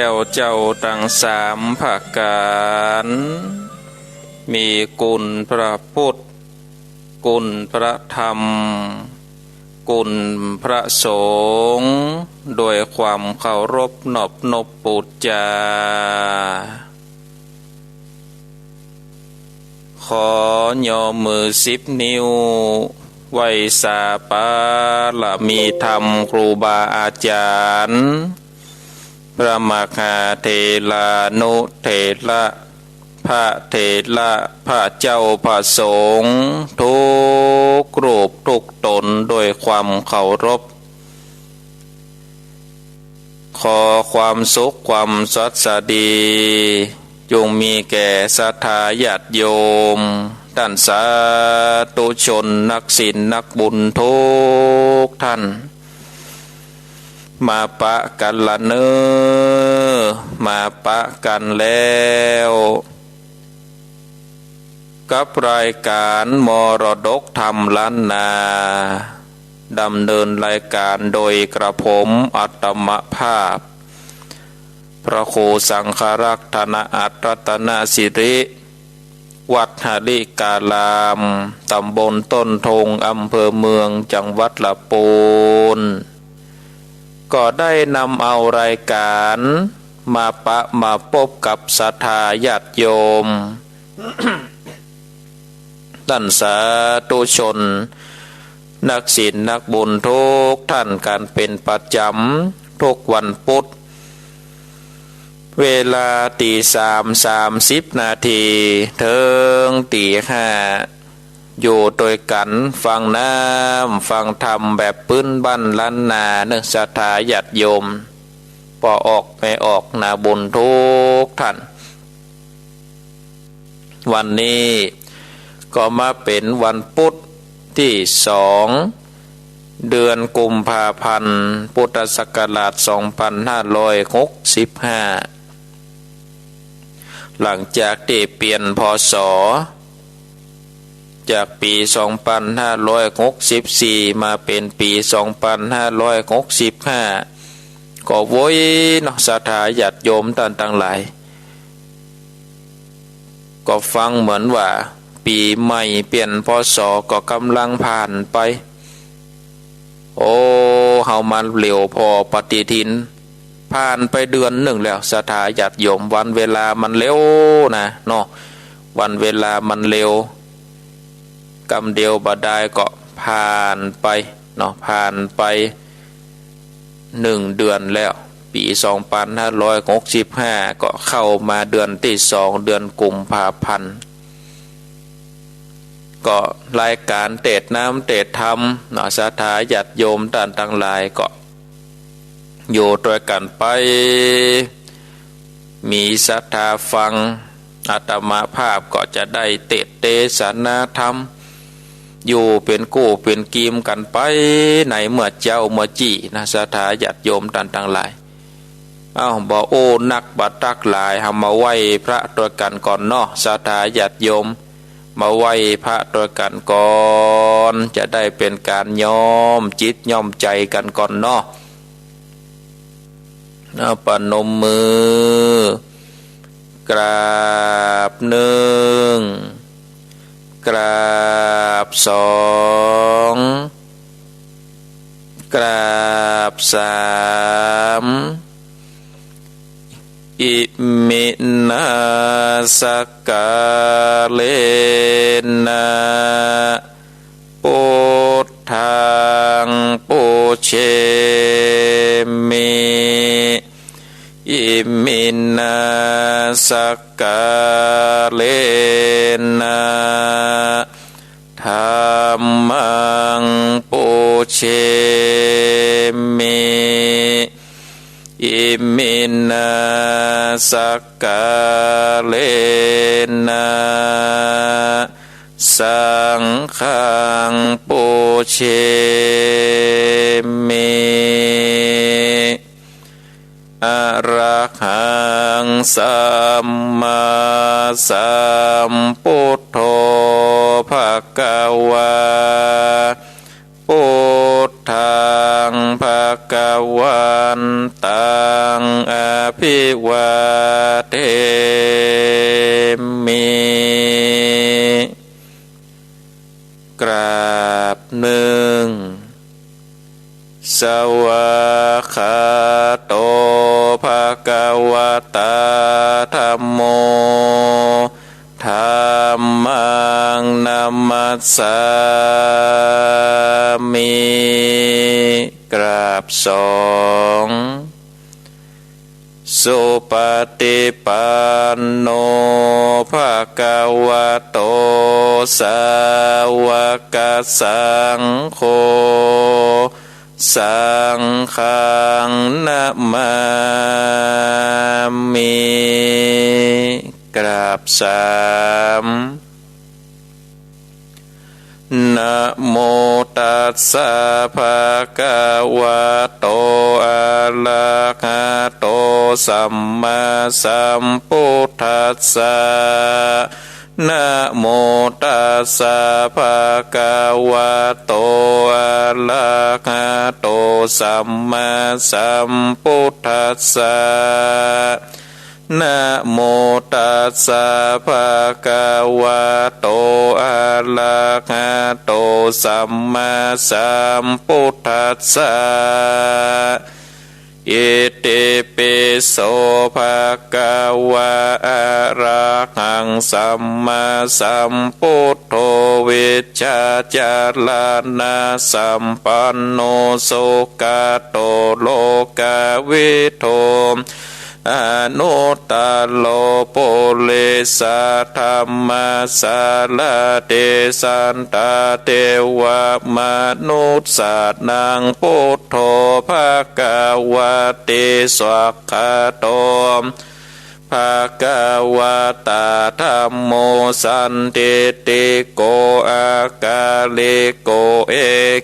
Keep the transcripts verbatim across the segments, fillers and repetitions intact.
แล้วเจ้าตังสามประก๋าน มีคุณพระพุทธ คุณพระธรรม คุณพระสงฆ์ โดยความเคารพนอบนบปู๋จา ขอย่อมือสิบนิ้ว ไหว้สาบารมีธรรมครูบาอาจ๋ารย์ พระมหาเถรานุเถระ พระเถระ พระเจ้าพระสงฆ์ ทุกรูปทุกต๋น ด้วยความเคารพ ขอความสุขความสวัสดี จงมีแก่ศรัทธาญาติโยม ต้านสาธุชน นักศีลนักบุญทุกท่าน มาปะกั๋นละเน่อ มาปะกั๋นแล้ว กับรายก๋านมรดกธรรมล้านนา ดำเนินรายก๋านโดยกระผมอาตมาภาพ พระครูสังฆรักษ์ ธนอัตรรัตนสิริ วัดหริการาม ต๋ำบลต้นทง อำเภอเมือง จังหวัดละปูน ก็ได้นำเอารายก๋านมาปะมาปบกับศรัทธาญาติโยม ต้านสาธุชน นักศีลนักบุญทุกท่านกั๋นเป๋นประจ๋ำ ทุกวันปุธ เวลาตี๋สามสามสิบนาที เถิงตี๋ห้า อยู่ตวยกั๋นฟังน้ำฟังธรรมแบบปื๊นบ้านล้านนาเน่อ ศรัทธาญาติโยม ป้อออกแม่ออก นาบุญทุกท่าน วันนี้ก็มาเป๋นวันปุธตี้สอง เดือนกุมภาพันธ์ พุทธศักราชสองปันห้าร้อยหกสิบห้า หลังจากตี้เปลี่ยน พ.ศ. จากปี๋สองปันห้าร้อยหกสิบสี่ มาเป๋นปี๋สองปันห้าร้อยหกสิบห้า ก็โว้ยเนาะ ศรัทธาญาติโยมต้านตังหลาย ก็ฟังเหมือนว่าปี๋ใหม่เปลี่ยน พ.ศ. ก็ก่ำลังผ่านไป โอ้ เฮามาเหลียวผ่อปฏิทิน ผ่านไปเดือนนึ่งแล้ว ศรัทธาญาติโยม วันเวลามันเร็วนะเนาะ วันเวลามันเร็ว กำเดียวบ่ดายก็ผ่านไปเนาะ ผ่านไปนึ่งเดือนแล้ว ปี๋สองปันห้าร้อยหกสิบห้า ก็เข้ามาเดือนตี้สอง เดือนกุมภาพันธ์ ก็รายก๋านเตสน์น้ำเตสน์ธรรมเนาะ ศรัทธาญาติโยมต้านตังหลายก็อยู่ตวยกั๋นไป มีศรัทธาฟัง อาตมาภาพก็จะได้เตสน์เตสนาธรรม อยู่เป๋นกู้เป๋นกีมกั๋นไป ในเมื่อเจ๊าเมื่อจี้นะ ศรัทธาญาติโยมต้านตังหลาย เอ้า บ่อู้นักบ่ตักหลาย เฮามาไหว้พระตวยกั๋นก่อนเนาะ ศรัทธาญาติโยม มาไหว้พระตวยกั๋นก่อน จะได้เป๋นก๋านย้อมจิตย้อมใจ๋กั๋นก่อนเนาะ เอา ประนมมือ กราบนึ่ง กราบสอง กราบสาม อิมินา สักกาเลนะ พุทธัง ปูเชมิ อิมินา สักกาเลนะ ธัมมัง ปูเชมิ อิมินา สักกาเลนะ สังฆัง ปูเชมิ อะระหัง สัมมาสัมพุทโธ ภะคะวา พุทธัง ภะ คะวันตัง อะภิวาเทมิ กราบนึ่ง สวากขาโต ภะคะวะตา ธัมโม ธัมมัง นะมัสสามิ กราบสอง สุปฏิปันโน ภะคะวะโต สาวกสังโฆ สังฆัง นะมามิ กราบสาม นะโมตัสสะ ภะคะวะโต อะระหะโต สัมมาสัมพุทธัสสะ นะโมตัสสะ ภะคะวะโต อะระหะโต สัมมาสัมพุทธัสสะ นะโมตัสสะ ภะคะวะโต อะระหะโต สัมมาสัมพุทธัสสะ อิติปิโส ภะคะวะ อะระหัง สัมมาสัมพุทโธ วิชชาจารณะสัมปันโน สุขะโต โลกะวิทู อนุตตโร ปุริสะธัมมะสารถิ สัตถะเทวะมนุสสานัง พุทโธ ภะคะวะติ สวากขาโต ภะคะวะตา ธัมโม สันทิฏฐิโก อะกาลิโก เอ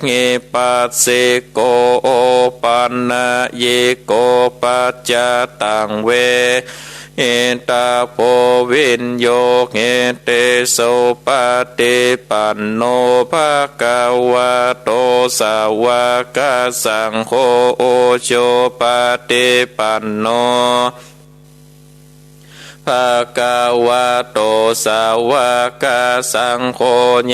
หิปัสสิโก โอปันนยิโก ปัจจตัง เวหิตาโพ วิญโญหิติ สุปฏิปันโน ภะคะวะโต สาวกสังโฆ อุจุปฏิปันโน ภะคะวะโต สาวกสังโฆ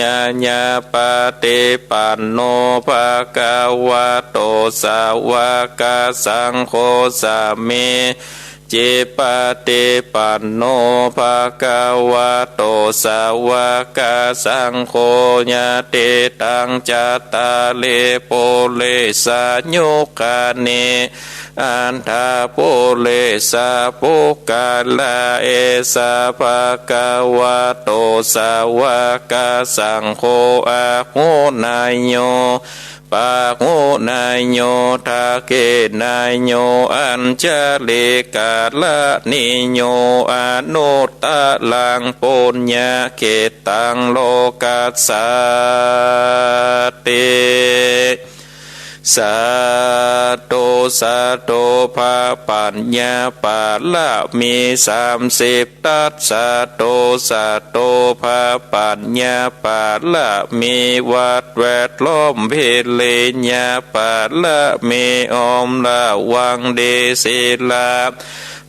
ญาญาปฏิปันโน ภะคะวะโต สาวกสังโฆ สามีจิปฏิปันโน ภะคะวะโต สาวกสังโฆ ยะถิตัง จัตตาริ ปุริสายุคานิ อัตถะปุริสะปุคคละ เอสะ ภะคะวะโต สาวกสังโฆ อาหุเนยโย ปาหุเนยโย ทักขิเนยโย อัญชลีกะระณีโย อนุตตะรัง ปุญญะเขตตัง โลกัสสาติ สาธุ สาธุ พระปัญญาปารมีสามสิบทัศน์ สาธุ สาธุ พระปัญญาปารมี วัดแวดล้อม พิริญญาปารมี อ้อมระวังดี ศีล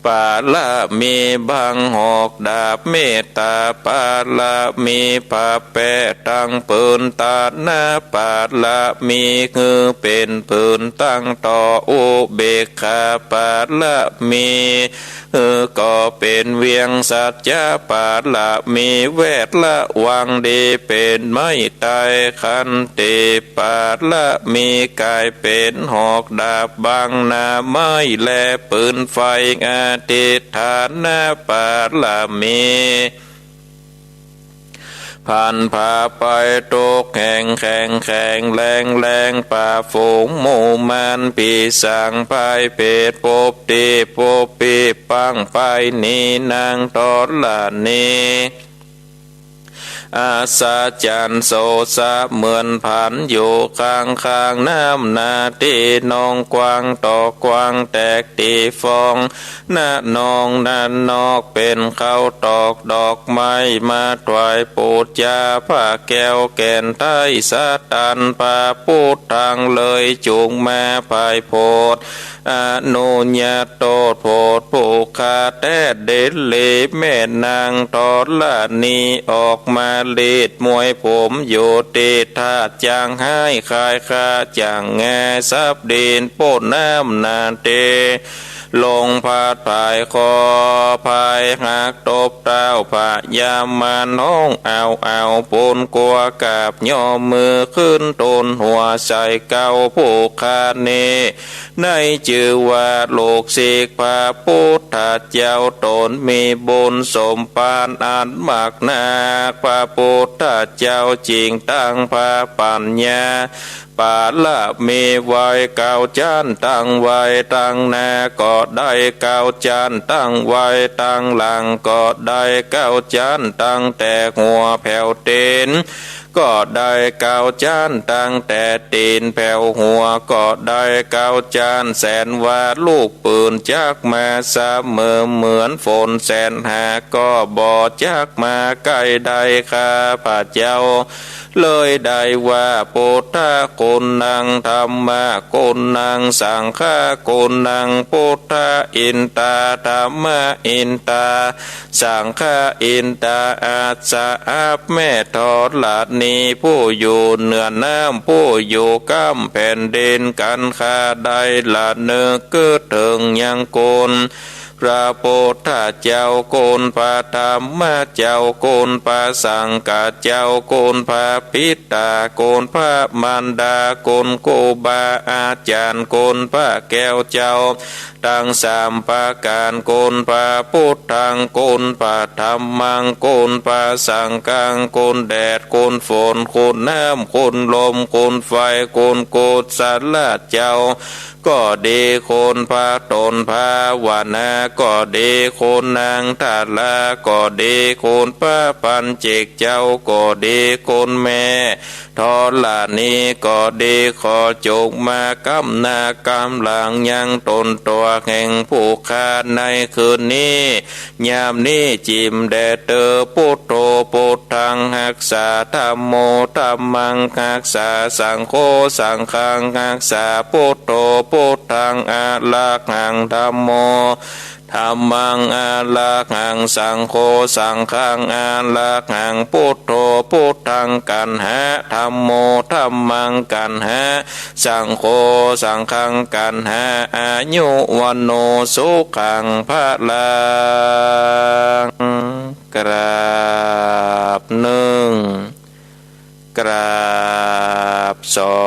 ปารมี บังหอกดาบ เมตตาปารมี ผ้าแป้ตังผืน ทานะปารมี หื้อเป๋นผืนตั้งต่อ อุเบกขาปารมี หื้อก่อเป๋นเวียง สัจจะปารมี แวดระวังดี เป๋นไม้ไต้ ขันติปารมี ก๋ายเป๋นหอกดาบ บังหน้าไม้และปืนไฟ อธิฏฐานะปารมี พันผ้าไปทุกแห่ง แข็งแข็งแรงแรง ปราบฝูงหมู่มารผีสาง พายเปรต พบตี้พบปี้ ปังไปหนี นางธรณี อัศจรรย์โสดเสมือนผันอยู่ข้างๆ น้ำนาตี้นอง กว้างต๋อกว้างแตกตี้ฟอง ณ นองนั้นนอกเป๋นเขาตอกดอกไม้มาถวายปู๋จา พระแก้วแก่นไท้สตัน พระพุทธังเลยจุ่งมาไพร่โผด อนุญาโตษโผดผู้ข้าแต๊เดชเหล แม่นางธรณีออกมาลีดมวยผมอยู่ตี้ธาตุ จ๋างฮ้ายคายคาจ๋างงา สับดินโป้นน้ำนาเต ลงพัดผายคอผายหักตบเต้าพญามาร ฮ้องเอาเอาปูนกั๋วกราบย่อมือขึ้น ตูนหัวใส่เกล้าผู้ข้านี้ ในจื้อว่าลูกศิษย์พระพุทธเจ้า ต๋นมีบุญสมภารอันมากนัก พระพุทธเจ้าจิ่งตั้งพระปัญญา ปารมีไว้เก้าจั๊น ตั้งไว้ตังหน้าก็ได้เก้าจั๊น ตั้งไว้ตังหลังก็ได้เก้าจั๊น ตั้งแต่หัวแผวตี๋นก็ได้เก้าจั๊น ตั้งแต่ตี๋นแผวหัวก็ได้เก้าจั๊น แสนว่าลูกปืนจักมาเสมอ เหมือนฝนแสนหาก็บ่จักมาใก้ได้ ข้าพเจ้า เลยได้ว่า พุทธะกุณัง ธัมมะกุณัง สังฆะกุณัง พุทธะอินตา ธัมมะอินตา สังฆะอินตา อัสสะ อับแม่ธรณี ผู้อยู่เหนือน้ำ ผู้อยู่ก้ำแผ่นดิน กันข้าได้ระนึกกึ๊ดเถิงยังคุณ พระพุทธเจ้าคุณ พระธรรมเจ้าคุณ พระสังฆเจ้าคุณ พระปิตาคุณ พระมารดาคุณ ครูบาอาจ๋ารย์คุณ พระแก้วเจ้าตังสามประก๋านคุณ พระพุทธังคุณ พระธัมมังคุณ พระสังฆังคุณ แดดคุณฝนคุณน้ำคุณลมคุณไฟคุณกุศลเจ้า ก็ดี คุณพระต๋นภาวนาก็ดี คุณนางทาราก็ดี คุณพระปัญเจกเจ้าก็ดี คุณแม่ธรณีก็ดี ขอจุ่งมาก้ำหน้าก้ำหลังยังต๋นตั๋วแห่งผู้ข้าในคืนนี้ ยามนี้จิ่มแด่เต๊อ พุทโธ พุทธัง ฮักษา ธัมโม ธัมมัง ฮักษา สังโฆ สังฆัง ฮักษา พุทโธ พุทธัง อะระหัง ธัมโม ธัมมัง อะระหัง สังโฆ สังฆัง อะระหัง พุทโธ พุทธัง กัณหะ ธัมโม ธัมมัง กัณหะ สังโฆ สังฆัง กัณหะ อายุ วัณโณ สุขัง พลัง กราบหนึ่ง กราบสอ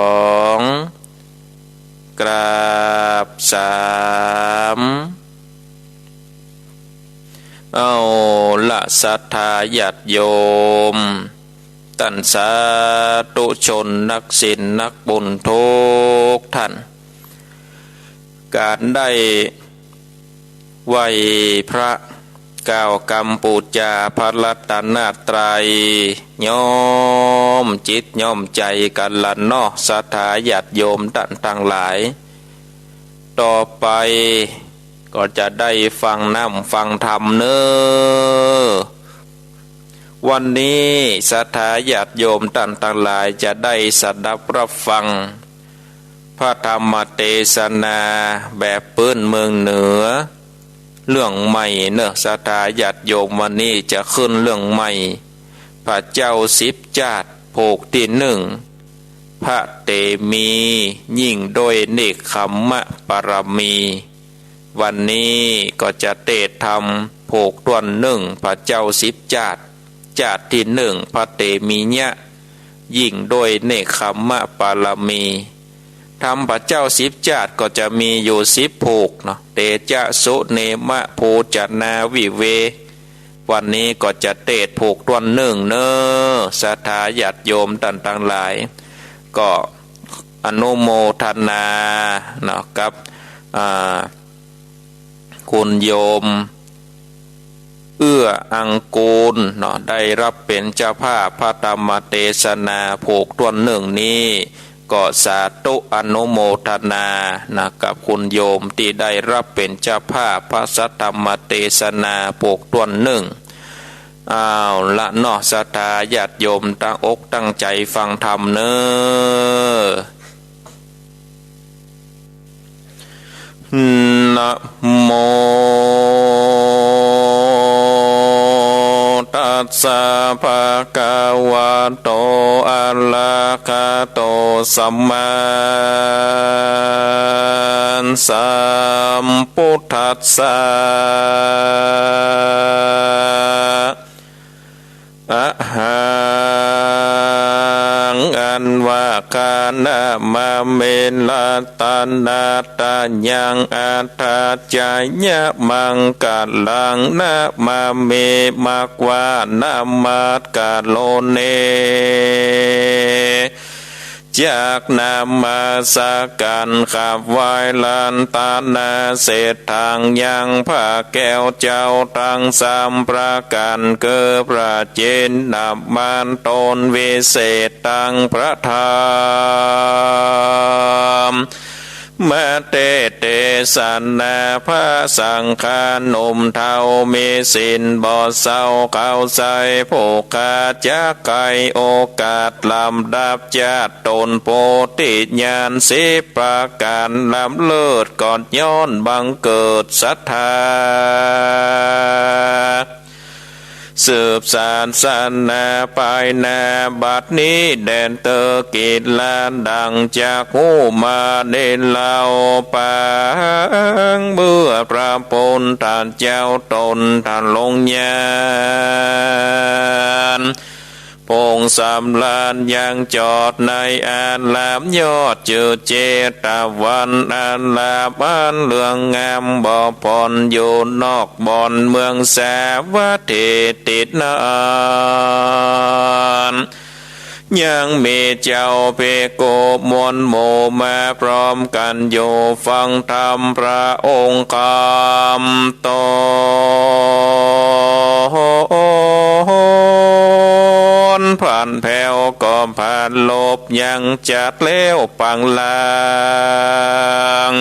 ง กราบสาม เอาละ ศรัทธาญาติโยม ต้านสาธุชนนักศีลนักบุญทุกท่าน ก๋านได้ไหว้พระ กล่าวกำปู๋จาพระรัตนตรัย ย่อมจิตย่อมใจ๋กั๋นละเนาะ ศรัทธาญาติโยมต้านตังหลาย ต่อไปก็จะได้ฟังน้ำฟังธรรมเน่อ วันนี้ศรัทธาญาติโยมต้านตังหลายจะได้สดับฮับฟัง พระธรรมเตสนาแบบปื๊นเมืองเหนือ เรื่องใหม่เน่อ ศรัทธาญาติโยม วันนี้จะขึ้นเรื่องใหม่ พระเจ้าสิบจาติ ผูกตี้นึ่ง พระเตมี ยิ่งด้วยเนกขัมมะปารมี วันนี้ก็จะเตสน์ธรรมผูกต้วนนึ่ง พระเจ้าสิบจาติ จาติตี้นึ่ง พระเตมียะ ยิ่งด้วยเนกขัมมะปารมี ธรรมพระเจ้าสิบจาติก็จะมีอยู่สิบผูกเนาะ เตจะสุเนมะภูจนาวิเว วันนี้ก็จะเตสน์ผูกต้วนนึ่งเน่อ ศรัทธาญาติโยมต้านตังหลาย ก็อนุโมทนาเนาะ กับ อ่า คุณโยม เอื้ออังกูลเนาะ ได้ฮับเป๋นเจ้าภาพพระธรรมเตสนาผูกถ้วนนึ่งนี้ ก็สาธุอนุโมทนานะ กับคุณโยมตี้ได้ฮับเป๋นเจ้าภาพพระสัทธรรมเตสนาผูกถ้วนนึ่ง เอาละเนาะ ศรัทธาญาติโยมตั้งอกตั้งใจ๋ฟังธรรมเน่อ นะโม ตัสสะ ภะคะวะโต อะระหะโต สัมมาสัมพุทธัสสะ อะหัง อันว่าข้านะมามิ รัตนะตะยัง อัตถะจะยะมังคะลัง นะมามิ มักว่านะมัสการุเณ จักนมัสการขับไหว้รัตนะเศรษฐัง ยังพระแก้วเจ้าตังสามประก๋าน คือพระจินนามานต๋นวิเศษตังพระธรรม มาเตเตสนา พระสังฆาหนุ่มเฒ่ามีศีลบ่เศร้า เขาใส่ผู้ข้าจักใค่โอกาส ลำดับจาติต๋นโพธิญาณสิบประก๋าน ลำเลิศก็ย้อนบังเกิดศรัทธา สืบศาสนาไปหน้า บัดนี้แด่นเต๊อะ กิจละดังจักฮู้มานี้เล่า ปางเมื่อพระพุทธเจ้าต๋นทรงญาณ พงสำราญยังจอดในอารามยอดจื้อเจตวัน อารามอันเลื่องงามบ่ผ่อน อยู่นอกบ่อนเมืองสาวัตถีติดนั้น ยังมีเจ้าภิกขุมวลหมู่มาพร้อมกั๋นอยู่ฟังธรรมพระองค์คำตน ผันแผ้วก็ผันลบ ยังจัดแล้วปางลาง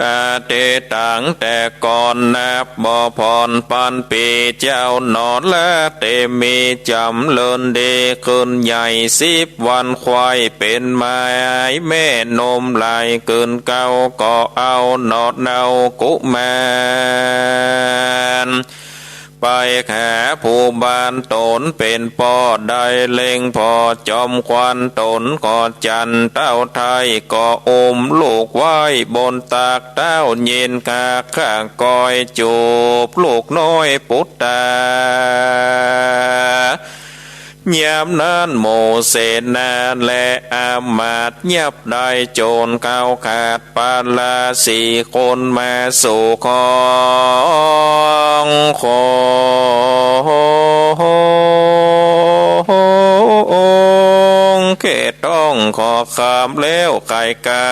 อดีตตังแต่ก่อนนับบ่ผ่อนปันปี เจ้าหนอละเตมีจ๋ำเริญดีขึ้นใหญ่ สิบวันไขว้เป๋นไม้แม่นมไหลขึ้นเก๊า ก็เอาหนอเนากุมาร ไปหาผู้บ้านต๋นเป๋นป้อ ได้เล็งผ่อจอมขวัญต๋นก็จันเต้าไท้ ก็อุ้มลูกไว้บนตัก เต้าเย็นกากข้างก้อย จูบลูกน้อยปุตตา ยามนั้นหมู่เสนาและอำมาตย์ ยับได้โจรเข้าขาด ปาราสี่คนมาสู่ห้องของ เขตต้องขอคำแล้วไขกำ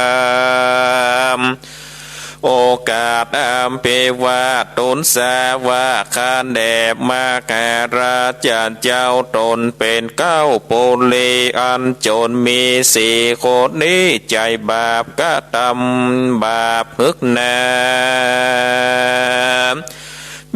โอกาสอันเปรียบว่า ตูนสาว่าข้าแด่มหาราชเจ้าต๋นเป๋นเก๊าปุรี อันโจรมีสี่คนนี้ ใจ๋บาปกระตำบาปหึกหนา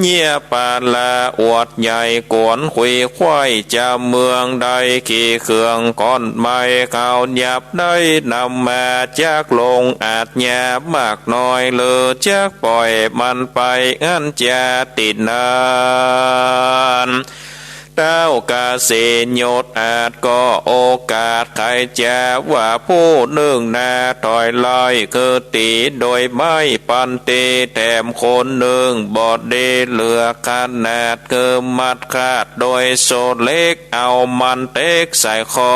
เยียะปาราอวดใหญ่กวนขุยไขว้ เจ้าเมืองได้ขี่เครื่องก้อนไม้ เขายับได้นำมาจากโลงอาชญามากน้อย หรือจักป่อยมันไปอั้นจาตินั้น ท้าวกาสียศอาจก็โอกาสไขจ๋าว่า ผู้นึ่งนาถอยไล่คือตี๋โดยไม้ปันตี แถมคนนึ่งบ่ดีเหลือขนาด คือมัดคาดโดยโซ่เหล็ก เอามันเต๊กใส่คอ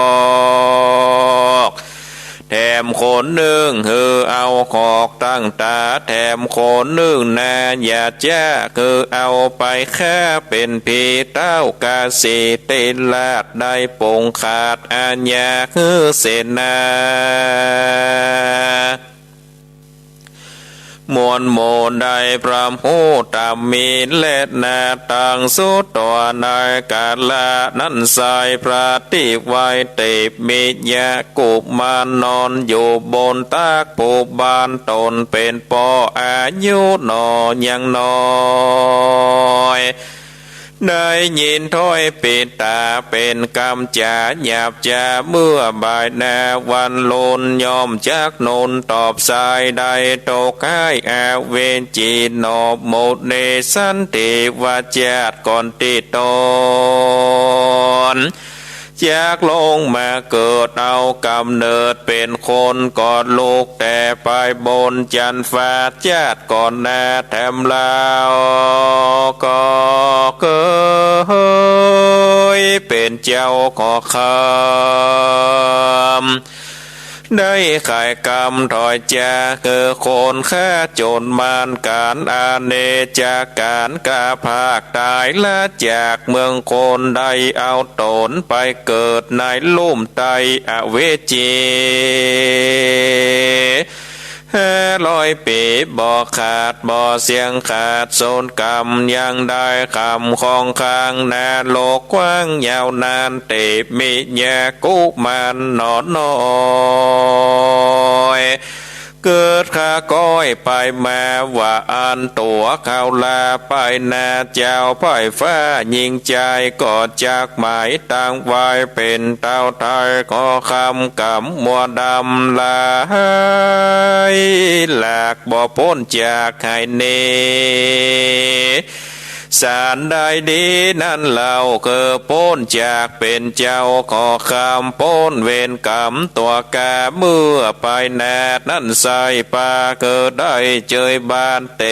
ก แถมคนนึ่งหื้อเอาคอกตั้งต๋า แถมคนนึ่งนาอย่าจ๊า คือเอาไปฆ่าเป๋นผี ท้าวกาสีเตลาชได้ปงขาดอาญาหื้อเสนา มวลหมู่ได้พร่ำฮู้ธรรมมีและนาตังสุดตั๋วในกาละนั้นไซร้ พระติไวเตมิยะกุมารนอนอยู่บนตักผู้บานต๋นเป๋นป้อ อายุหนอยังน้อย ได้ยินถ้อยปิดต๋าเป๋นกำจ๋าหยาบจ๊า เมื่อบ่ายนาวันลุนย่อมจักหนุนตอบสาย ได้ตกฮ้ายอเวจีหนอหมู่นี้ สันติวาจาก่อนตี้ต๋น จักลงมาเกิดเอาก๋ำเนิดเป๋นคน ก็ลุกแต่ไปบนจันฟ้า จาติก่อนนาแถมลาว ก็เกยเป๋นเจ้าขอคำ ได้ขายกำถอยจ๋า คือคนฆ่าโจรมารก๋านอาเนจก๋าน กาภาคต๋ายละจากเมืองคน ได้เอาต๋นไปเกิดในลุ่มใต้อเวจี ห้าร้อยปี๋บ่ขาดบ่เสี้ยงขาดสูญกำ ยังได้คำของขังนรกกว้างยาวนาน เตมิยะกุมารหนอน้อย เกิดข้าก้อยไปมาว่าอั้น ตั๋วเขาลาไปนาเจ้าไพร่ฟ้ายิ่งใจ๋ ก็จักหมายตั้งไว้เป๋นเต้าไทย ขอคำกำมัวดำลาย หลากบ่ป๊นจากหายนี้ สารได้ดีนั้นเล่า คือป๊นจากเป๋นเจ้าขอคำ ป๊นเวรกรรมตั๋วกา เมื่อไปนานั้นไซร้ ปาคือได้เจยบาน เต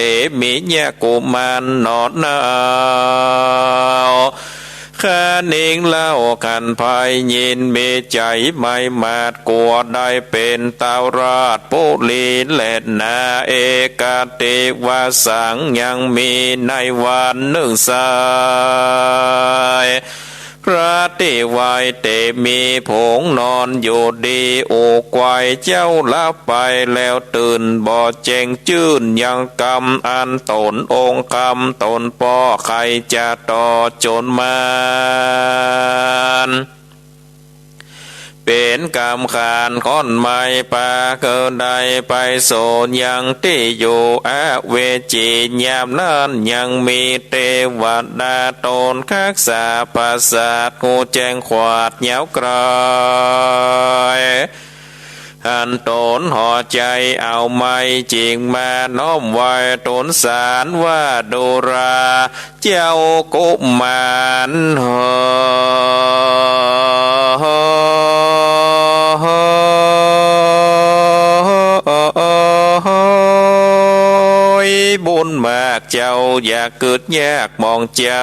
มิยะกุมารหนอน้อย ข้านิงเล่าคันไพยินมีใจ๋ไม่หมาดกั๋ว ได้เป๋นเต้าราชบุรีแลนา เอกติวสังยังมีในวันนึ่งไซร้ พระติไวเตมีผงนอนอยู่ดี อุไกวเจ้าหลับไปแล้วตื่น บ่แจ้งจื้นยังกำอันต๋นองค์คำ ต๋นป้อใค่จะต่อโจรมาร เป๋นกำขานข้อนไม้ปา คือได้ไปสูนยังตี้อยู่อเวจี ยามนั้นยังมีเตวดาต๋นฮักษาปราสาท ฮู้แจ้งขวาดยาวไกล หันต๋นห่อใจ๋เอาไม้จิ่งมาน้อมไหว้ต๋นสารว่า ดูราเจ้ากุมาร บุญมากเจ้าอย่ากึดยากหมองใจ๋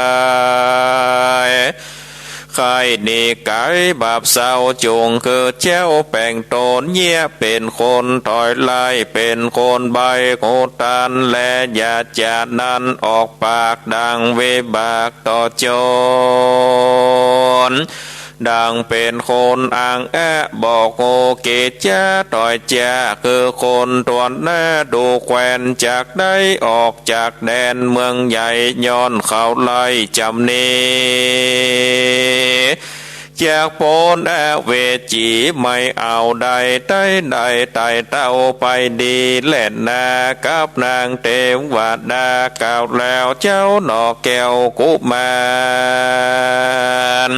ใค่หนีไก๋บาปเศร้าจุ่ง คือเจ้าแป๋งต๋นเยียะเป๋นคนถอยไล่ เป๋นคนใบ้ฮู้ตัน และอย่าจะนั้นออกปากดังวิบากต่อโจร ดังเป๋นคนอังอะบอกฮู้กิจจะถอยจะ คือคนตวนหน้าดูแควน จักได้ออกจากแดนเมืองใหญ่ ย้อนเขาไล่จ๋ำนี้ จากป๊นอเวจีไม่เอาได้ ได้ได้ไต่เต้าไปดีแลนา กับนางเตวดากล่าวแล้วเจ้าหนอแก้วกุมาร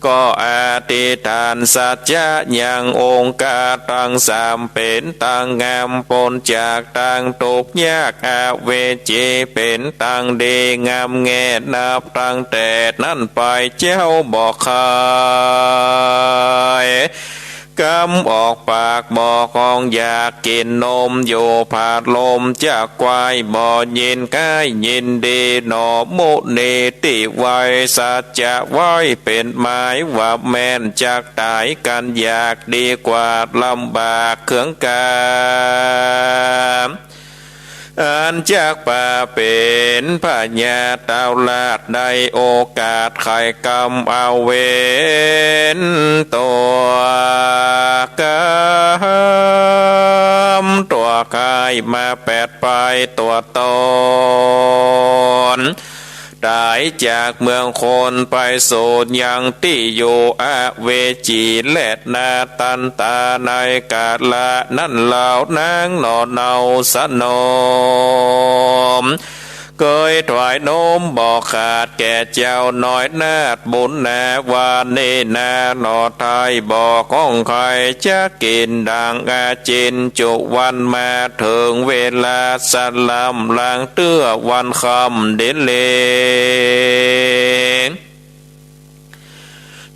ก็อธิษฐานสัจจะยังองค์การตังสาม เป๋นตังงามป๊นจากตังตุ๊กข์ยาก อเวจีเป๋นตังดีงามแง่ นับตั้งแต่นั้นไปเจ้าบ่ใค่ กำออกปากบอกห้องอยากกิ๋นนม อยู่ผาดลมจักควาย บ่ยินใก้ยินดีหนอ มุนีตี้ไหว้สัจจะไว้เป๋นหมาย ว่าแม่นจักต๋ายกั๋นอยาก ดีกว่าลำบากเคืองกา อันจักปาเป๋นพญาเต้าราช ได้โอกาสไขกรรมเอาเวรตั๋วก๋รรม ตั๋วใค่มาแปดไปตั๋วตน ต๋ายจากเมืองคนไปสู่ยังตี้อยู่อเวจีแลนา ตันตาในกาละนั้นเล่านางหนอเนาสนม เกยถวายน้อมบ่ขาดแก่เจ้าน้อยนาฏบุญนา ว่านี้นาหนอไทยบ่ก้องใค่ จักกิ๋นดังอาจินจุวัน มาเถิงเวลาสลำลางเตื้อวันค่ำเด๋เล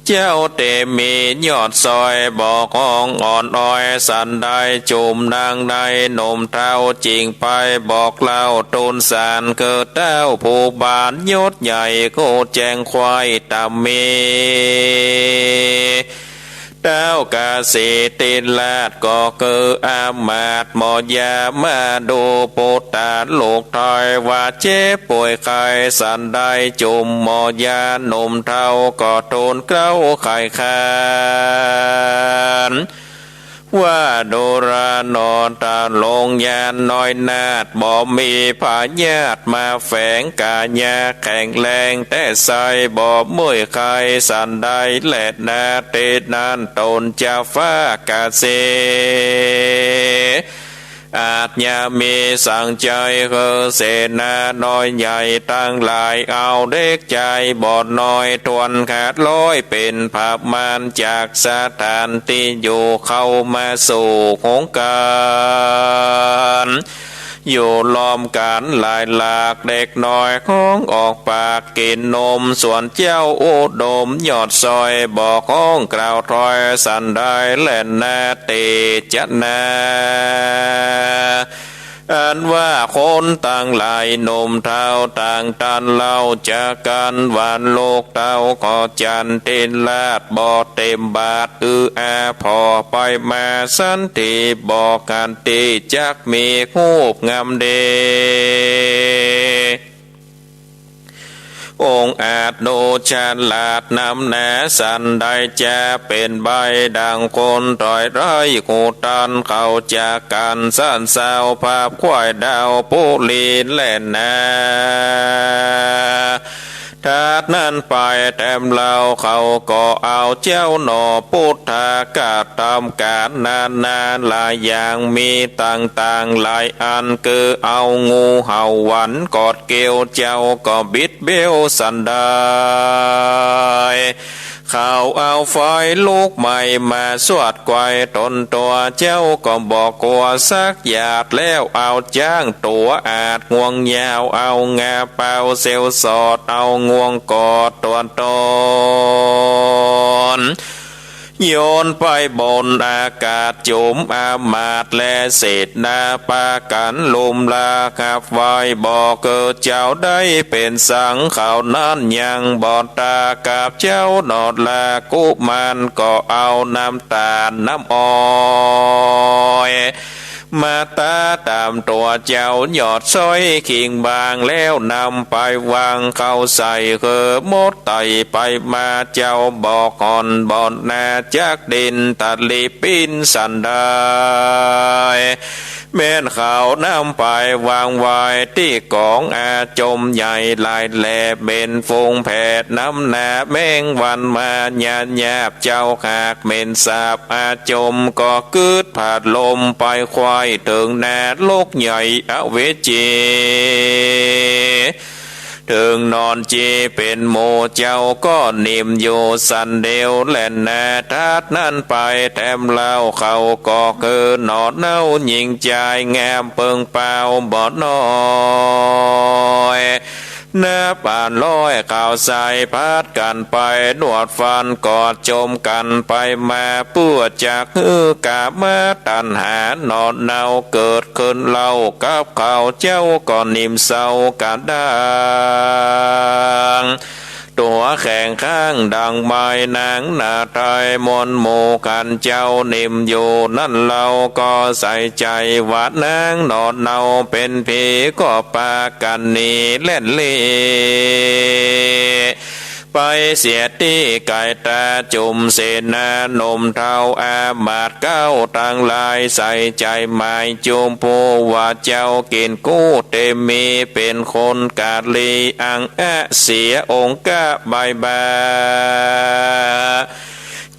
เจ้าเตมียอดซอยบ่ฮ้องอ่อนอ้อย สันใดจุมนางในหนุ่มเฒ่าจิ่งไปบอกเล่าตูนสาร คือเต้าผู้บานยศใหญ่ โกแจ้งควายตามี เต้ากสิทธิราชก็คืออามาตย์หมอยามาดูปุตตาลูกไทย ว่าเจ็บป่วยไข้สันใดจุมหมอยาหนุ่มเฒ่าก็ทูลเกล้าไขขาน ว่าดูราหนอตาหลวงยาน้อยนาฏ บ่มีพยาธิมาแฝง ก๋ายาแข็งแรงแต๊ไส้ บ่เมื่อยไข้สันใดแลนา ตี้นั้นต๋นจะฟ้ากะเส อาจจะมีสังใจ๋ คือเสนาน้อยใหญ่ตังหลาย เอาเด็กใจ๋บ่น้อยถ้วนห้าร้อย เป๋นประมาณ จากสถานตี้อยู่เข้ามาสู่โฮงก๋าน อยู่ล้อมกั๋นหลายหลาก เด็กน้อยฮ้องออกปากกิ๋นนม ส่วนเจ้าอุดมยอดซอยบ่ฮ้องกล่าวถ้อยสันใดแลนา เตจะนา อันว่าคนตังหลายหนุ่มเฒ่าต่างต้านเล่าจะกั๋น ว่าลูกเต้าขอจันทร์ทิราชบ่เต็มบาท อืออาผ่อไปมาสันที บ่กั๋นตี้จักมีฮูปงามเด องค์อาจโนชาลาดนำหนาสันใด จะเป๋นใบ้ดังคนถอยไร้ ฮู้ตันเข้าจากกั๋น สันเศร้าภาพควายดาวปุรีแลนา ถัดนั้นไปแถมเล่าเขาก็เอาเจ้าหนอปุทธะกระทำก๋านนานาหลายอย่าง มีต่างๆหลายอัน คือเอางูเห่าหวันกอดเกลียว เจ้าก็บิดเบี้ยวสันใด เขาเอาไฟลุกไหม้มาสวดไกวต๋นตั๋ว เจ้าก็บ่กั๋วสักหยาด แล้วเอาจ๊างตั๋วอาดงวงยาว เอางาเป่าเสียวสอด เอางวงกอดตั๋วต๋น โยนไปบนอากาศจุมอามาตย์และเสนา ปากั๋นลุมลาฮับไหว้ บ่คือเจ้าได้เป๋นสัง เขานั้นยังบ่ตากับเจ้าหนอลา กุมารก็เอาน้ำตาลน้ำอ้อย มาตาต๋ามตั๋วเจ้ายอดซอยคิงบาง แล้วนำไปวางเข้าใส่ คือมดไต่ไปมา เจ้าบ่ห่อนบ่หนาจักดินตะลิปิ้นสันใด แม่นเขานำไปวางไว้ตี้ก๋องอาจมใหญ่หลายแล เป๋นฝูงแผดนำหน้าแมงวันมาหยาบๆ เจ้าหากเป๋นสาบอาจมก็กึ๊ดผาดลมไปไขว้เถิงนรกใหญ่อเวจี เถิงนอนจีเป๋นหมู่เจ้าก็นิ่มอยู่สันเดียวแลนา ถัดนั้นไปแถมเล่าเขาก็คือหนอเนาหญิงจายงามเปิงเปล่าบ่น้อย นับอันร้อยเขาใส่ผัดกั๋นไปนวดฟันกอดจมกั๋นไปมา เปื้อจักหื้อกามตัณหาหนอเนาเกิดขึ้นเล่ากับเขา เจ้าก็นิ่มเศร้ากระด้าง ตั๋วแข็งข้างดั่งไม้นางนาไทย มวลหมู่ขันเจ้านิ่มอยู่นั้น เฮาก็ใส่ใจ๋ว่านางหนอเนาเป๋นผี ก็ปากั๋นหนีแล่นลี้ ไปเสียตี้ไก๋ต๋า จุ่มเสนาหนุ่มเฒ่าอามาตย์เก๊าตังหลาย ใส่ใจ๋หมายจุ่มผู้ว่าเจ้า กิ๋นกู้เตมีเป๋นคนก๋าลี อังอะเสียองค์กะบายบา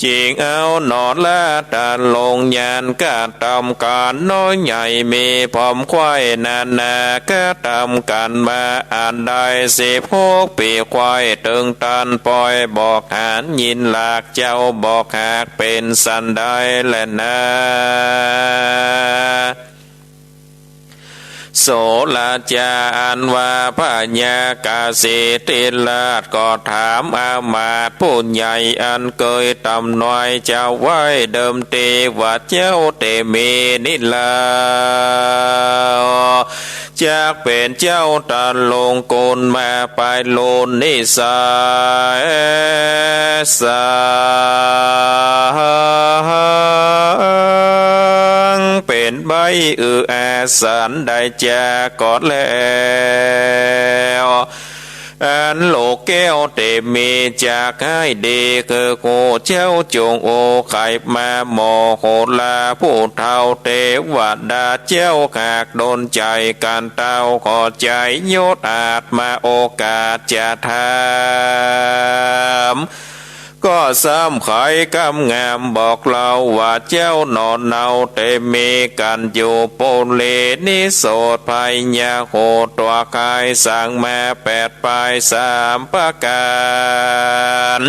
จิ่งเอาหนอละตะลงยาน กระตำก๋านน้อยใหญ่ มีผอมควายนานา กระตำก๋านมาอันได้สิบหกปี๋ ควายเถิงตันปอย บอกหานยินหลาก เจ้าบอกหากเป๋นสันใดแลนา โสราจาอันว่าพญากาเสติราชก็ถามอามาตย์ผู้ใหญ่ อันเกยต๋ำนวยเจ้าไว้เดิมตี้ ว่าเจ้าเตมีนี้ลาว จักเป๋นเจ้าตะลงกุลมาปายลูนนิสัยสัง เป๋นใบ้อืออาสันใดจาก่อนแล้ว อันลูกแก้วเตมีจักหายดี คือกูเจ้าจงโอไขมาหมอโหราผู้เฒ่าเตวดาเจ้า หากดลใจ๋กั๋นเต้า ขอใจ๋ยศอาจมาโอกาสจะถาม ก็ซ้ำไขกำงามบอกเล่า ว่าเจ้าหนอเนาเตมีกั๋นอยู่ปุรี นิโสตภัยยาโหด ตั๋วกายสังมาแปดปายสามประก๋าน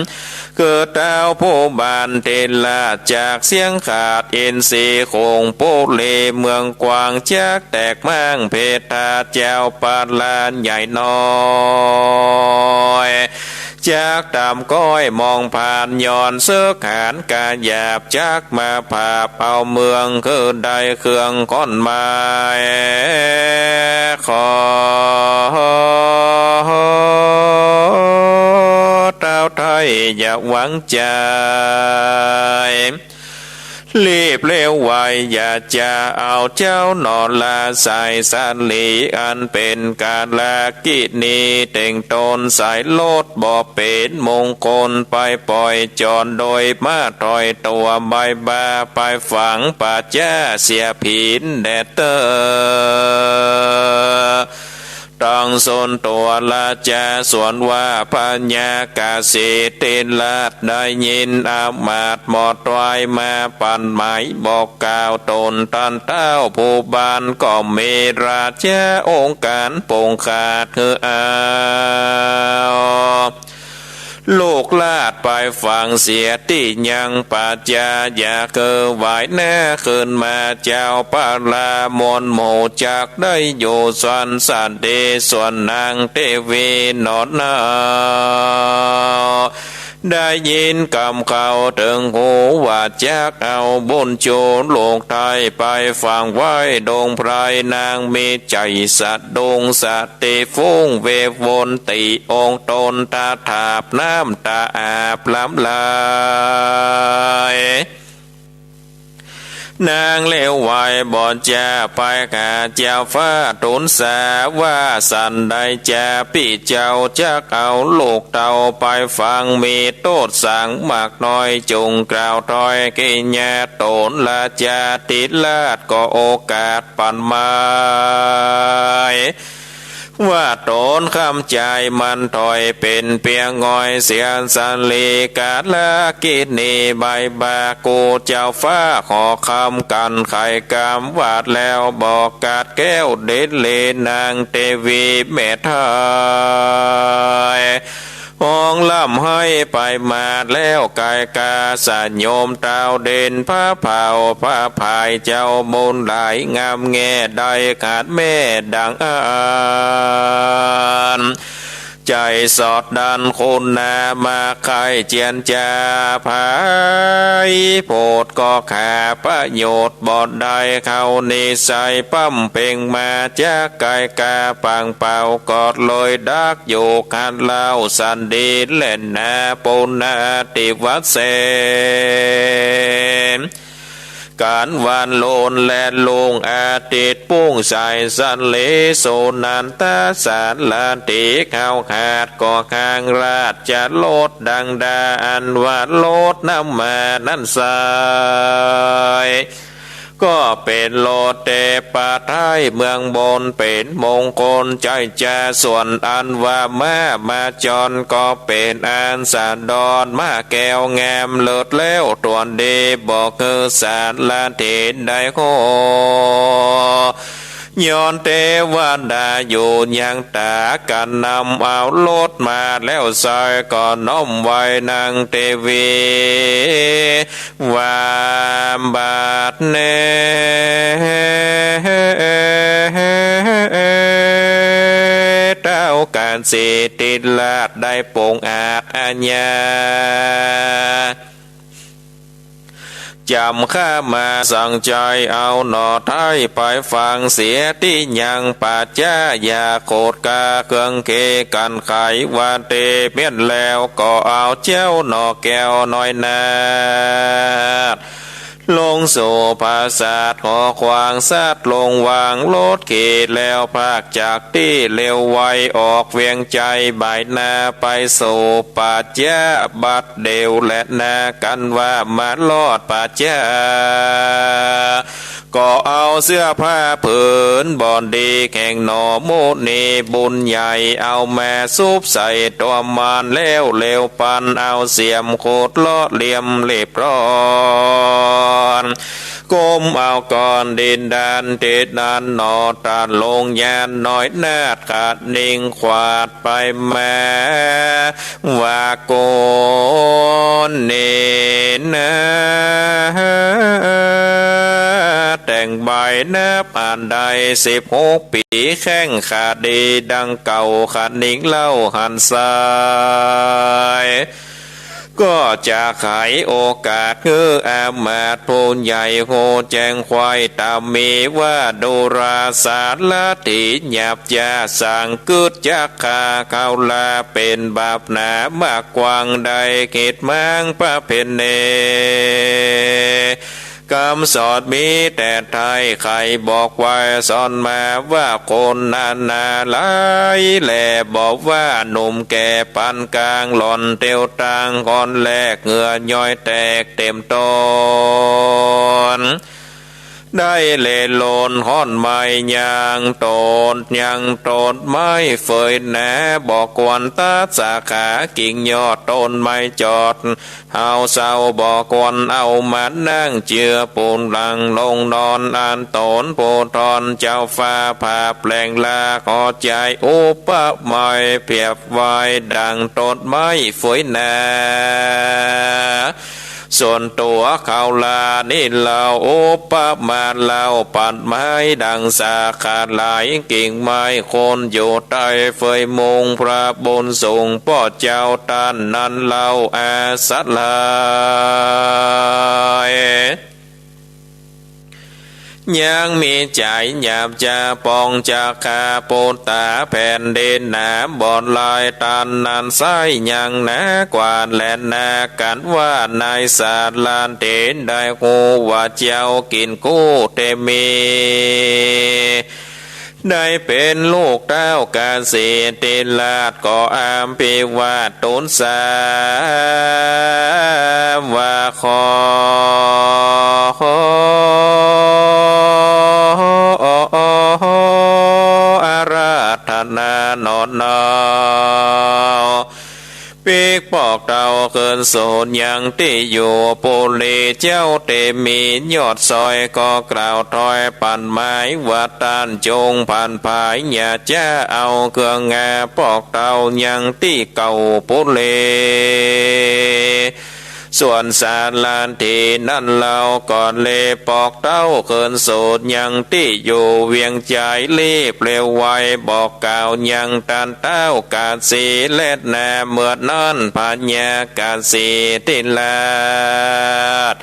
คือเต้าผู้บานเตละจากเสียงขาด อินทรีย์โขงปุรีเมืองกว้าง จักแตกม้างเพทาเจ้าปาลาใหญ่น้อย จักต๋ามก้อยมองผ่าน ย้อนเสิกหานกาหยาบ จักมาผาบเอาเมือง คือได้เครื่องข้อนไม้ ขอเต้าไทยอย่าหวังใจ๋ รีบเร็วไวอย่าจะเอาเจ้าหนอละสายสาลี อันเป๋นกาลกิณี เต่งตนสายลดบ่เป๋นมงคล ไปป่อยจอนโดยมาถอยตั๋วบายบา ไปฝังป่าจ๊าเสียผินแดดเตอ ตังสนตั๋วราจาสวนว่าพญากาเสติราช ได้ยินอามาตย์หมอตวายมาปั่นหมายบอกกล่าวต๋นตันเต้าผู้บาน ก็มีราชาองค์ก๋านปงขาด คือเอา ลูกราชไปฝังเสียตี้ยังป่าจ๊า อย่าคือหวายหน้าคืนมา เจ้าปารามวลหมู่จักได้อยู่สวรรค์สันติ ส่วนนางเตวีหนอเนา ได้ยินกำเขาเถิงหูว่าจักเอาบุญชูลูกไทยไปฝังไว้ดงไพร นางมีใจ๋สะดุ้งสะ ติฟุ้งเววนติองค์ตนตาถาบน้ำตาอาบลำลาย นางเลวไหวบ่จะไปหาเจ้าฟ้าทูลสาว่าสันใดจาปี้เจ้าจักเอาลูกเต้าไปฝังมีโต้ษสังมากน้อย จุ่งกล่าวถ้อยกิญญาต๋นราชาธิราชก็โอกาส ปันไม้ ว่าต๋นคำจายมันถอยเป๋นเปียงงอยเสียสาลีกาลกิณี ใบายบา กูเจ้าฟ้าขอคำกั๋นไขกำวาดแล้วบอกกาดแก้วเดชเลนางเตวีแม่ไทย ฮ้องร่ำไห้ไปมาแล้วกายกาสยมตาวเด่นพระเผาพระผายเจ้าบุญหลายงามแง่ได้ขาดแม่ดังอัน จ ได้สอดดันคุณนามาใค่เจียรจา ไผพูดก็หาประโยชน์บ่ได้ เข้านิสัยบำเพ็งมา จักก๋ายกาปางเปล่า ก็เลยดักอยู่หั้นเล่า สันดีแลนา ปุณณาธิวเสน ก๋านวันโลนและลุงอาทิตย์ ปุ้งสายสะเล สุนันทสารถี เฮาหาดก็ห้างราชรสดังดา อันว่ารสนำมานั้นไส้ ก็เป๋นรสเตปะไท้เมืองบน เป๋นมงคลใจ๋จา ส่วนอันว่าม้ามาจร ก็เป๋นอันสะดอน ม้าแก้วงามเลิศแล้วตั๋วดี บ่หื้อสารถีได้ฮู้ ย้อนเตวดาอยู่ยังต๋า ก๋านนำเอารสมาแล้วไส้ ก็น้อมไหว้นางเตวี ว่าบัดนี้ เต้ากสิทธิราชได้ปรงอาจอาญา จ๋ำข้ามาสั่งใจ๋เอาหน่อไท้ไปฝังเสียตี้ยังป่าจ๊า อย่าขุดกาเครื่องเขกั๋นไข ว่าเตเมี้ยนแล้วก็เอาเจ้าหน่อแก้วน้อยนาฏ ลงสู่ปราสาทหอขวาง สัตว์ลงวางรถขี่แล้ว พากจากตี้เร็วไว ออกเวียงใจ๋บ่ายนา ไปสู่ป่าจ๊าบัดเดี่ยวแลนา กั๋นว่ามารอดป่าจ๊า ก็เอาเสื้อผ้าผืนบ่ดี แห่งหน่อมุนีบุญใหญ่ เอามาสุบใส่ตั๋วมันแล้ว เร็วปันเอาเสียมขุดเลาะเหลี่ยมเรียบร้อย ก้มเอาก้อนดินด้านทิศนั้นหน่อ ตรัสลงญาณน้อยนาฏ ขะนิงขวาดไปมา ว่าโกนเนนะ แต่งบ่ายนับอันได้สิบหกปี๋ แข้งขาดีดังเก่า ขะนิงเล่าหันไส้ ก็จะไขโอกาสหื้ออามาตย์ผู้ใหญ่ฮู้แจ้งไขว้ต๋ามีว่า ดูราสารถีหยาบจ๊า สังกึ๊ดจักฆ่าเฮาลา เป๋นบาปหนามากกว้าง ได้คิดม้างประเพณี กำสอนมีแต่ไท้ ใค่บอกไว้สอนมาว่า คนนานาหลายแล บ่ว่าหนุ่มแก่ปานกลาง หล่อนเตียวตาง อ่อนแลเหงื่อย้อยแตกเต๋มต๋น ได้เล่นโลนฮ้อนไม้ยางต้น ยังต้นไม้เฟยหนา บ่ควรตัดสาขากิ่งยอดต้นไม้จอด เฮาเศร้าบ่ควรเอามานั่ง เจื้อปูนหลังลงนอน อันต๋นผู้ทอนเจ้าฟ้า ผาแปลงลาขอใจ๊อุปไมยเปรียบไว้ดังต้นไม้เฟยหนา ส่วนตั๋วเฮาลานี้เล่า อุปมาเล่าปัดไม้ดังสาขาหลาย กิ่งไม้คนอยู่ใต้เฟยมุง พระบุญสูงป้อเจ้าต้านนั้นเล่าอาสาหลาย ยังมีใจ๋หยาบจ๊าปองจะฆ่าปุตตา แผ่นดินหนาบ่หลาย ต้านนั้นไส้ยังหนากว่าแลนา กั๋นว่านายสารถีได้ฮู้ว่าเจ้ากิ๋นกู้เตมี ได้เป๋นลูกเต้ากสิทธิราช ก็อภิวาทตูนสาว่าขออาราธนาหนอเนา ปิ๊กปอกเต้าคืนสูนยังตี้อยู่ปุรี เจ้าเตมียอดซอย ก็กล่าวถ้อยปัดไม้ว่า ต้านจงผันผาย อย่าจ๊าเอาเครื่องงาปอกเต้ายังตี้เก่าปุรี ส่วนสารถีนั้นเฮาก็แลปอกเต้าคืนสู่ยังตี้อยู่เวียงจันทน์ รีบเร็วไวบอกกล่าวยังต้านท้าวกาสีแลนา เมื่อนั้นพญากาสีทิราช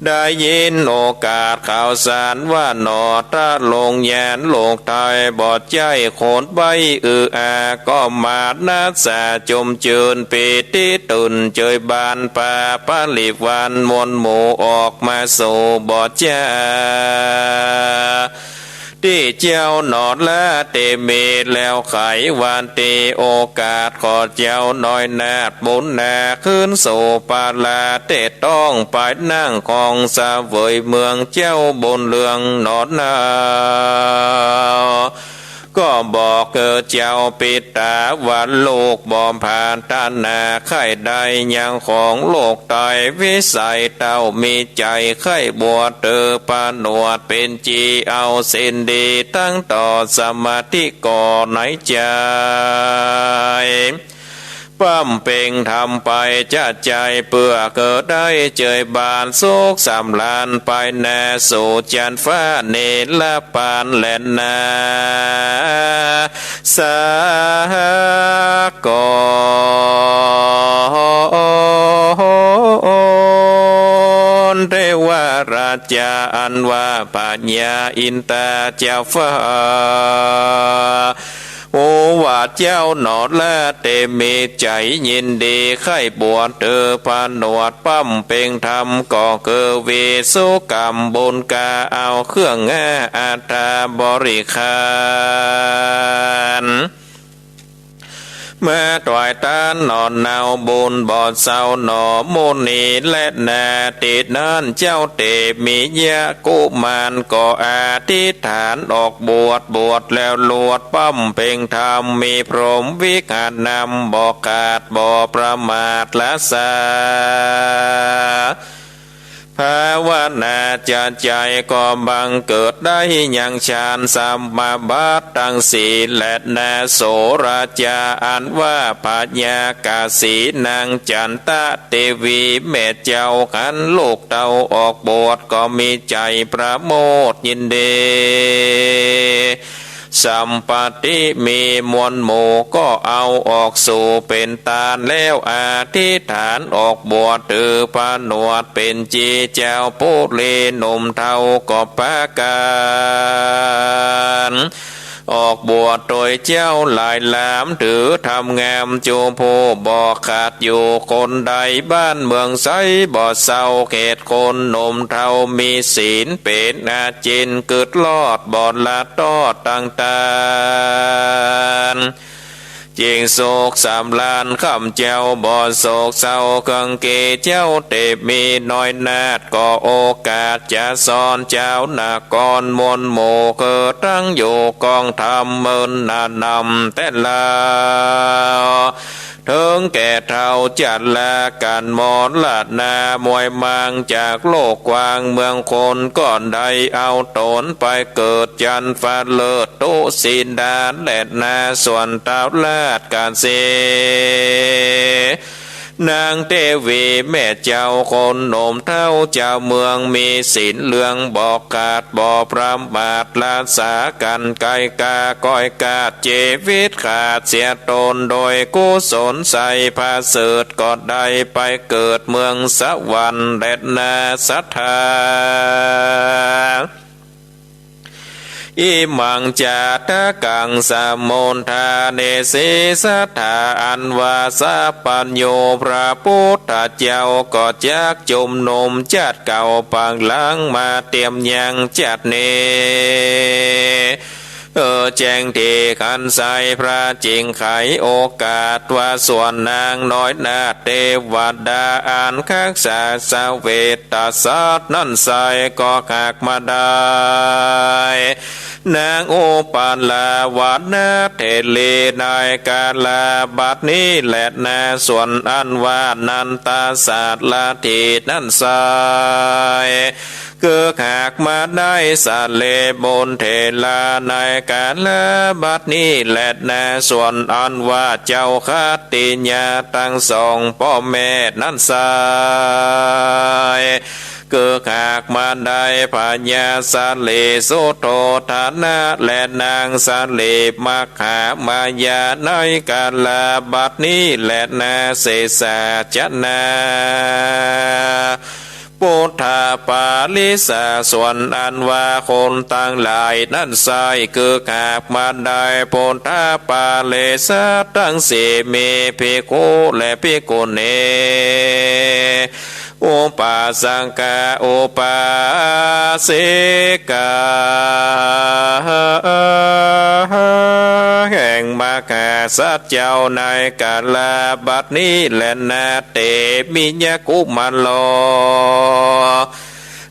ได้ยินโอกาสข่าวสารว่าหนอ ถ้าลงยานลูกไทยบ่ใจ้คนใบ้อืออา ก็มานัสสาจุมจืนปีติตื่นเจยบานป่า ปริวารมวลหมู่ออกมาสู่บ่จา ตี้เจ้าหนอละเตมี แล้วไขวันตีโอกาส ขอเจ้าน้อยนาถบุญนาคืนสู่ปาลา เตต้องไปนั่งคองเสวยเมืองเจ้าบุญเรืองหนอนา ก็บอกเออเจ้าปิดตาว่าลูกบ่ปรารถนาใค่ได้ยังของลูกไทย วิสัยเต้ามีใจ๋ใค่บวชเตอผนวดเป๋นจี เอาศีลดีตั้งต่อสมาธิก่อในใจ๋ บำเพ็งธรรมไปจะใจ๋ เปื้อเกิดได้เจยบานสุขสำราญไปนาสู่จันทร์ฟ้าเนรปานแลนา สากล เทวราชาอันว่าพญาอินทาเจ้าฟ้า โอว่าเจ้าหนอละเตมีใจ๋ยินดีใค่บวชเตอผนวดบำเพ็งธรรม ก็คือวิสุกรรมบุญกาเอาเครื่องอาหาราบริขาร มาถวายตานหนอเนาบุญบ่เศร้าหนอมุนีแลนา ตี้นั้นเจ้าเตมียะกุมารก็อธิษฐานออกบวช บวชแล้วลวดบำเพ็งธรรม มีพรหมวิหารนำบ่ขาดบ่ประมาทละสา ภาวนาจะใจ๋ก็บังเกิดได้ยังฌานสมาบัติตังสี่แลนา โสราชาอันว่าพญากาสีนางจันทะเตวีแม่เจ้าหันลูกเต้าออกบวชก็มีใจ๋ประโมทยินดี สัมปติมีมวลหมู่ก็เอาออกสู่เป๋นตานแล้วอธิษฐานออกบวชเตอผนวดเป๋นจีเจ้าปุรีหนุ่มเฒ่าก็ปากั๋น ออกบวชโตยเจ้าหลายหลามถือธรรมงามจูผู้บ่ขาดอยู่คนใดบ้านเมืองใสบ่เศร้าเขตคนหนุ่มเฒ่ามีศีลเป๋นอาจินกึดรอดบ่ละตอดตังตาน จิ่งสุขสำราญค่ำเจ้าบ่โศกเศร้าเคืองเกเจ้าเตมีน้อยนาถก็โอกาสจะสอนเจ้านครมวลหมู่คือตั้งอยู่กองธรรมเมินนานำแต่แล้ว เถิงแก่เฒ่าจัดละกั๋นมรณะมวยมางจากโลกกว้างเมืองคนก็ได้เอาตนไปเกิดจันทร์ฟ้าเลิศ ตุสิดาแลนาส่วนเต้าราชกาสี นางเตวีแม่เจ้าคนหนุ่มเฒ่าเจ้าเมืองมีศีลเรื่องบ่ขาดบ่ประมาทรักษากั๋นไกลกาก้อยกาดจีวิตขาดเสียตนโดยกุศลใสประเสริฐก็ได้ไปเกิดเมืองสวรรค์แลนาศรัทธา อิมังจาตะกังสมุทฐาเนสีศรัทธาอันว่าสัพพัญญูพระพุทธเจ้าก็จักจุมนุมจัดเก่าปักหลังมาเตียมยังจัดนี้ เออแจ้งเตหันไสพระจิ่งไขโอกาสว่าส่วนนางน้อยนาถเตวดาอันฮักษาเสวตสัตว์นั้นไสก็หากมาได้ นางอุปาลาวนาเถรีในกาลบัดนี้แลนาส่วนอันว่านันทสารถีนั้นไส เกิกหากมาได้สะเลบุญเถราในกาลบัดนี้แลนา ส่วนอันว่าเจ้าขัตติยาตังสองป้อแม่นั้นไซร้ เกิกหากมาได้พญาสะเลสุโธธนะและนางสะเลมัคขามายาในกาลบัดนี้แลนา เสสาจะนา ปุทธปาริสา ส่วนอันว่าคนตังหลายนั้นไซร้ เกิกหากมาได้ปุทธปาริสาตังสี่ มีภิกขุและภิกขุณี อุปาสกะอุปาสิกา แห่งมหาสัตว์เจ้าในกาลบัดนี้แลนา เตมิยะกุมารโล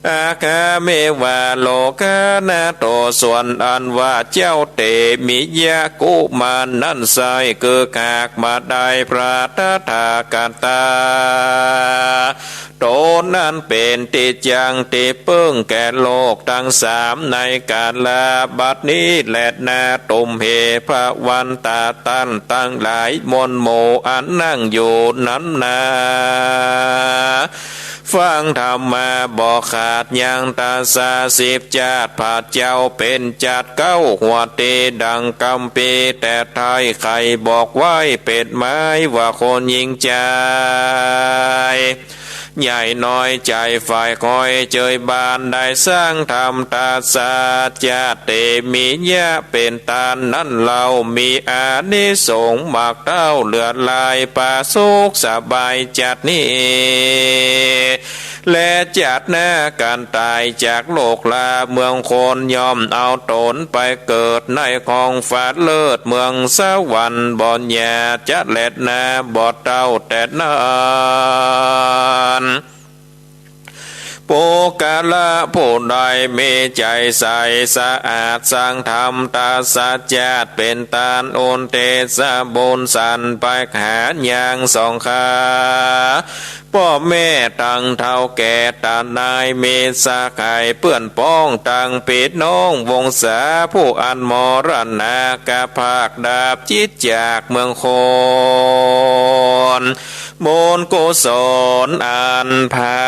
อาคาเมวะโลกานาโถ ส่วนอันว่าเจ้าเตมิยะกุมารนั้นไซร้ เกิกหากมาได้พระตถาคตา ตนนั้นเป๋นตี้จั้งตี้เปิ้งแก่โลกตังสามในกาลบัดนี้แลนา ตุมเห พระวันตาต้านตังหลายมวลหมู่อันนั่งอยู่นั้นนา ฟังธรรมมาบ่ขาดยัง ตสาสิบจาติ พระเจ้าเป๋นจาติเก๊า หัวตี้ดังกัมภีร์ แต่ไท้ใค่บอกไว้เป๋นไม้ว่าคนหญิงจาย ใหญ่น้อยใจ๋ใฝ่คอยเจยบาน ได้สร้างธรรมตสาจาติเตมิยะเป๋นต้านนั้นเล่า มีอานิสงส์มากเต้าเหลือหลาย ผาสุขสบายจาตินี้ และจาติหน้า ก๋านต๋ายจากโลกลาเมืองคน ย่อมเอาต๋นไปเกิดในห้องฟ้าเลิศเมืองสวรรค์ บ่หยาบจะแลนา บ่เต้าแต่นั้น ปุคคละผู้ใดมีใจ๋ใสสะอาด สร้างธรรมตสาจาติเป๋นต้าน อุทิศบุญสรรพคายังสงเคราะห์ ป้อแม่ตังเฒ่าแก่ต๋านาย มิตรสหายเปื้อนป้องตังปี้น้องวงศา ผู้อันมรณาคาพากดับจิตจากเมืองคน บุญกุศลอันผา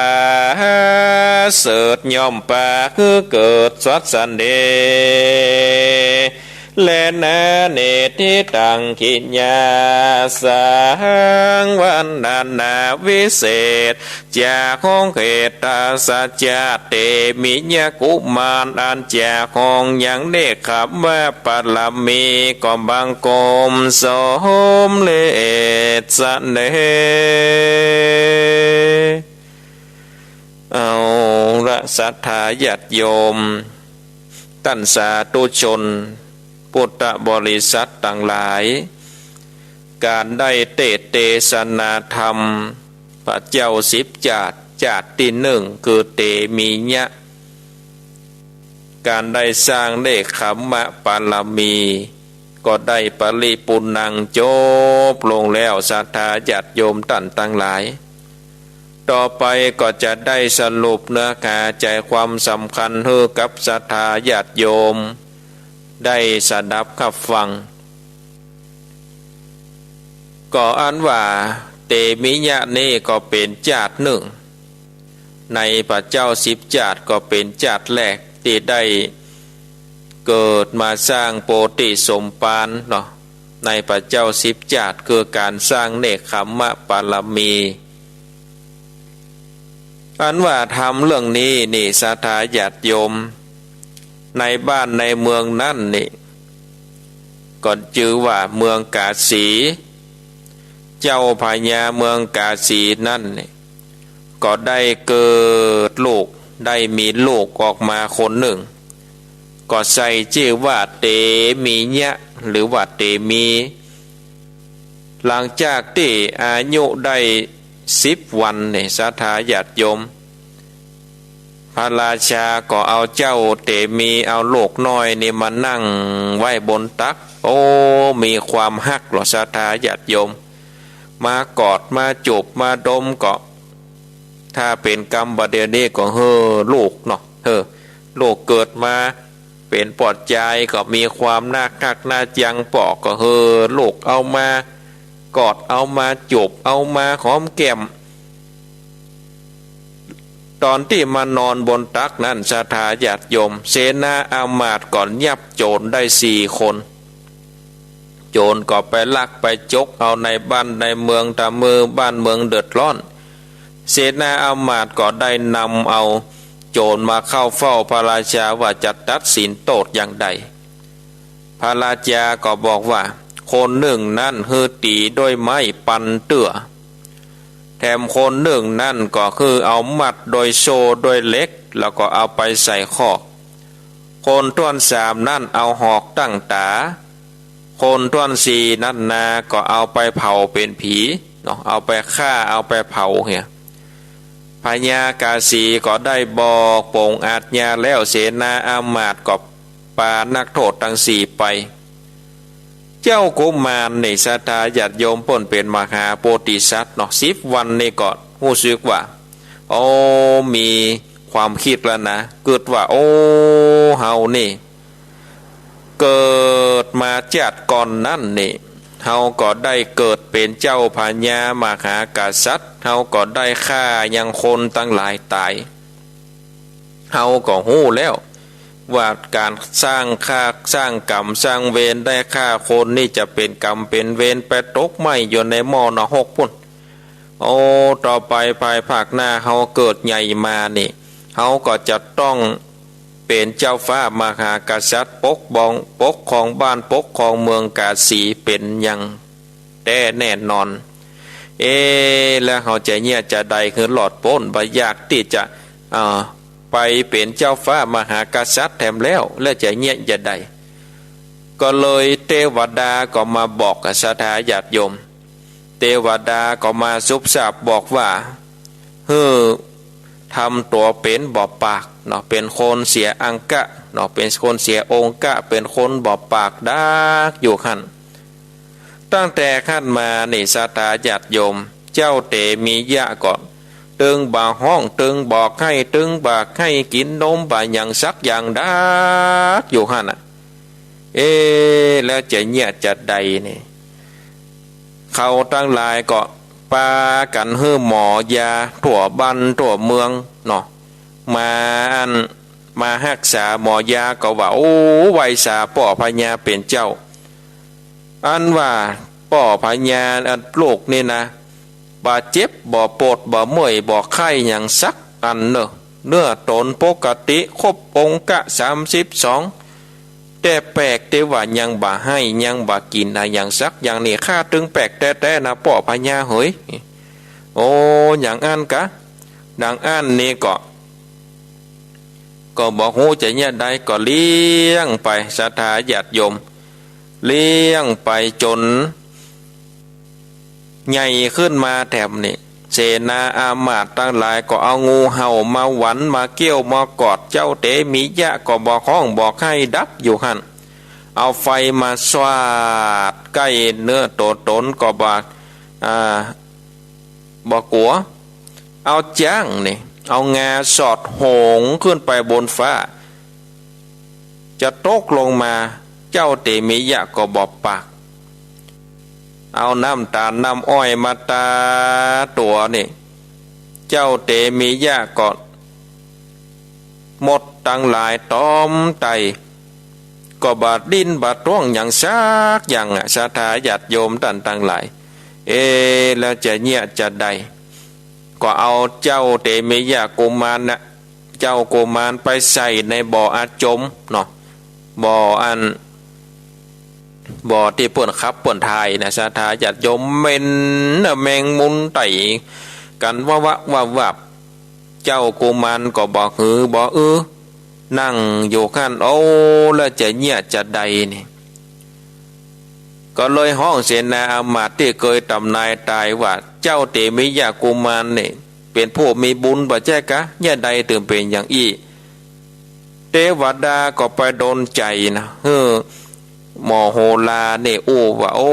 เสริฐย่อมปาหื้อเกิดสวัสดี แลนา เนติตัง กิริยาสังวรรณนาวิเศษ จากห้องเขตตสาจาติเตมิยะกุมาร อันจากห้องยังเนกขัมมะปารมี ก็บังคมสมเร็จเสน่ห์ เอาละศรัทธาญาติโยม ต้านสาธุชน พุทธบริษัทตังหลาย ก๋านได้เตสน์เตสนาธรรม พระเจ้าสิบจาติ จาติตี้นึ่ง คือเตมิยะ ก๋านได้สร้างเนกขัมมะปารมี ก็ได้ปริปูรณังจบลงแล้ว ศรัทธาญาติโยมต้านตังหลาย ต่อไปก็จะได้สรุปเนื้อหาใจ๋ความสำคัญหื้อกับศรัทธาญาติโยมได้สดับฮับฟัง ก็อันว่าเตมิยะนี้ก็เป๋นจาตินึ่ง ในพระเจ้าสิบจาติก็เป๋นจาติแรกตี้ได้เกิดมาสร้างโพธิสมภารเนาะ ในพระเจ้าสิบจาติ คือก๋านสร้างเนกขัมมะปารมี อันว่าธรรมเรื่องนี้นี่ ศรัทธาญาติโยม ในบ้านในเมืองนั้นนี่ ก็จื้อว่าเมืองกาสี เจ้าพญาเมืองกาสีนั้นนี่ ก็ได้เกิดลูก ได้มีลูกออกมาคนนึ่ง ก็ใส่จื้อว่าเตมิยะ หรือว่าเตมี หลังจากตี้อายุได้สิบวันนี่ ศรัทธาญาติโยม พระราชาก็เอาเจ้าเตมี เอาลูกน้อยนี่มานั่งไว้บนตัก โอ้ มีความฮักเหลือ ศรัทธาญาติโยม มากอด มาจูบ มาดม ก็ ถ้าเป๋นกำบ่าเดี่ยวนี้ก็เฮ้อลูกเนาะ เออ ลูกเกิดมาเป๋นป้อจายก็มีความน่าฮักน่าจัง ป้อก็หื้อลูกเอามากอด เอามาจูบ เอามาหอมแก้ม ต๋อนตี้มานอนบนตักนั้น ศรัทธาญาติโยม เสนาอามาตย์ก็ยับโจ๋รได้สี่คน โจ๋รก็ไปลักไปจกเอาในบ้านในเมือง ตะเมือบ้านเมืองเดือดร้อน เสนาอามาตย์ก็ได้นำเอาโจ๋รมาเข้าเฝ้าพระราชาว่าจะตัดสินโต้ษอย่างใด พระราชาก็บอกว่า คนนึ่งนั้นหื้อตี๋ด้วยไม้ปันเตื้อ แถมคนนึ่งนั้นก็หื้อเอามัดโดยโซ่ด้วยเหล็ก แล้วก็เอาไปใส่คอก คนต้วนสามนั้นเอาหอกตั้งต๋า คนต้วนสี่นั้นนาก็เอาไปเผาเป๋นผีเนาะ เอาไปฆ่า เอาไปเผาเหีย พญากาสีก็ได้บอกปลงอาญาแล้ว เสนาอามาตย์ก็ปานักโต้ษตังสี่ไป เจ้ากุมารนี่ ศรัทธาญาติโยม เปิ้นเป๋นมหาโพธิสัตว์เนาะ สิบวันนี่ก็ฮู้สึกว่า โอ้ มีความกึ๊ดแล้วนะ กึ๊ดว่า โอ้ เฮานี่ เกิดมาจาติก่อนนั้นนี่ เฮาก็ได้เกิดเป๋นเจ้าพญามหากษัตริย์ เฮาก็ได้ฆ่ายังคนตังหลายต๋าย เฮาก็ฮู้แล้วว่าก๋านสร้างฆ่า สร้างกรรม สร้างเวร ได้ฆ่าคนนี่จะเป๋นกรรมเป๋นเวร ไปตกไหม้อยู่ในหม้อนรกปู๊น โอ้ ต่อไปภายภาคหน้าเฮาเกิดใหญ่มานี่ เฮาก็จะต้องเป๋นเจ้าฟ้ามหากษัตริย์ ปกครอง ปกครองบ้าน ปกครองเมืองกาสีเป๋นอย่างแต๊แน่นอน เอ๊ะ แล้วเฮาจะเยียะจะใดหื้อรอดป๊น บ่อยากตี้จะ เอ่อ ไปเป๋นเจ้าฟ้ามหากษัตริย์แถมแล้ว แล้วจะเยียะจะใด ก็เลยเตวดาก็มาบอกกับศรัทธาญาติโยม เตวดาก็มาซุบซาบบอกว่า หื้อทำตั๋วเป๋นบ่ปากเนาะ เป๋นคนเสียอังคะเนาะ เป๋นคนเสียองค์คะ เป๋นคนบ่ปากดักอยู่หั้น ตั้งแต่หั้นมานี่ ศรัทธาญาติโยม เจ้าเตมียะก็ตึงบ่ฮ้อง ตึงบ่ไคร้ ตึงบ่ใค่กิ๋นนม บ่หยังสักอย่าง ดักอยู่หั้นน่ะ เอ๊ะ แล้วจะเยียะจะใดนี่ เขาตังหลายก็ปากั๋นหื้อหมอยาทั่วบ้านทั่วเมืองเนาะ มาอัน มาฮักษา หมอยาก็ว่า โอ้ ไหว้สาป้อพญาเป๋นเจ้า อันว่าป้อพญาอันลูกนี่นะ บ่เจ็บ บ่ปวด บ่เมื่อย บ่ไคร้หยังสักอันเน่อ เนื้อต๋นปกติ ครบองค์คะสามสิบสอง แต่แปลกตี้ว่ายังบ่ไห้ ยังบ่กิ๋นอะหยังสักอย่างนี่ ข้าตึงแปลกแต๊ๆ นะป้อพญาเหย โอ้ อย่างอั้นกา ดังอั้นนี่ก็ ก็บ่ฮู้จะเยียะใด ก็เลี้ยงไป ศรัทธาญาติโยม เลี้ยงไปจ๋นใหญ่ขึ้นมาแถมนี่ เสนาอามาตย์ตังหลายก็เอางูเห่ามาหวัน มาเกี้ยว มากอด เจ้าเตมียะก็บ่ฮ้องบ่ไคร้ ดักอยู่หั้น เอาไฟมาสาดใก้เนื้อตั๋วต๋นก็บ่ อ่า บ่กั๋ว เอาจ๊างนี่ เอางาสอดโหงขึ้นไปบนฟ้า จะตกลงมา เจ้าเตมียะก็บ่ปาก เอาน้ำต๋าลน้ำอ้อยมาตาตั๋วนี่ เจ้าเตมียะก็ มดตังหลายต๋อมไต่ ก็บ่ดิ้นบ่ต้วงหยังสักอย่างอะ ศรัทธาญาติโยมต้านตังหลาย เอ๊ะ แล้วจะเยียะจะใด ก็เอาเจ้าเตมียะกุมารน่ะ เจ้ากุมารไปใส่ในบ่ออาจมเนาะ บ่ออัน บ่อตี้เปิ้นขับเปิ้นถ่ายนะ ศรัทธาญาติโยม เหม็นน่ะ แมงมุมไต่กั๋นวะวะวับวับ เจ้ากุมารก็บ่หือบ่อือ นั่งอยู่หั้น โอ้ แล้วจะเยียะจะใดนี่ ก็เลยฮ้องเสนาอามาตย์ตี้เกยต๋ำนายต๋ายว่า เจ้าเตมียะกุมารนี่ เป๋นผู้มีบุญบ่ใจ้กา เยียะใดตึงเป๋นอย่างอี้ เตวดาก็ไปดลใจ๋นะ หื้อหมอโหรานี่อู้ว่า โอ้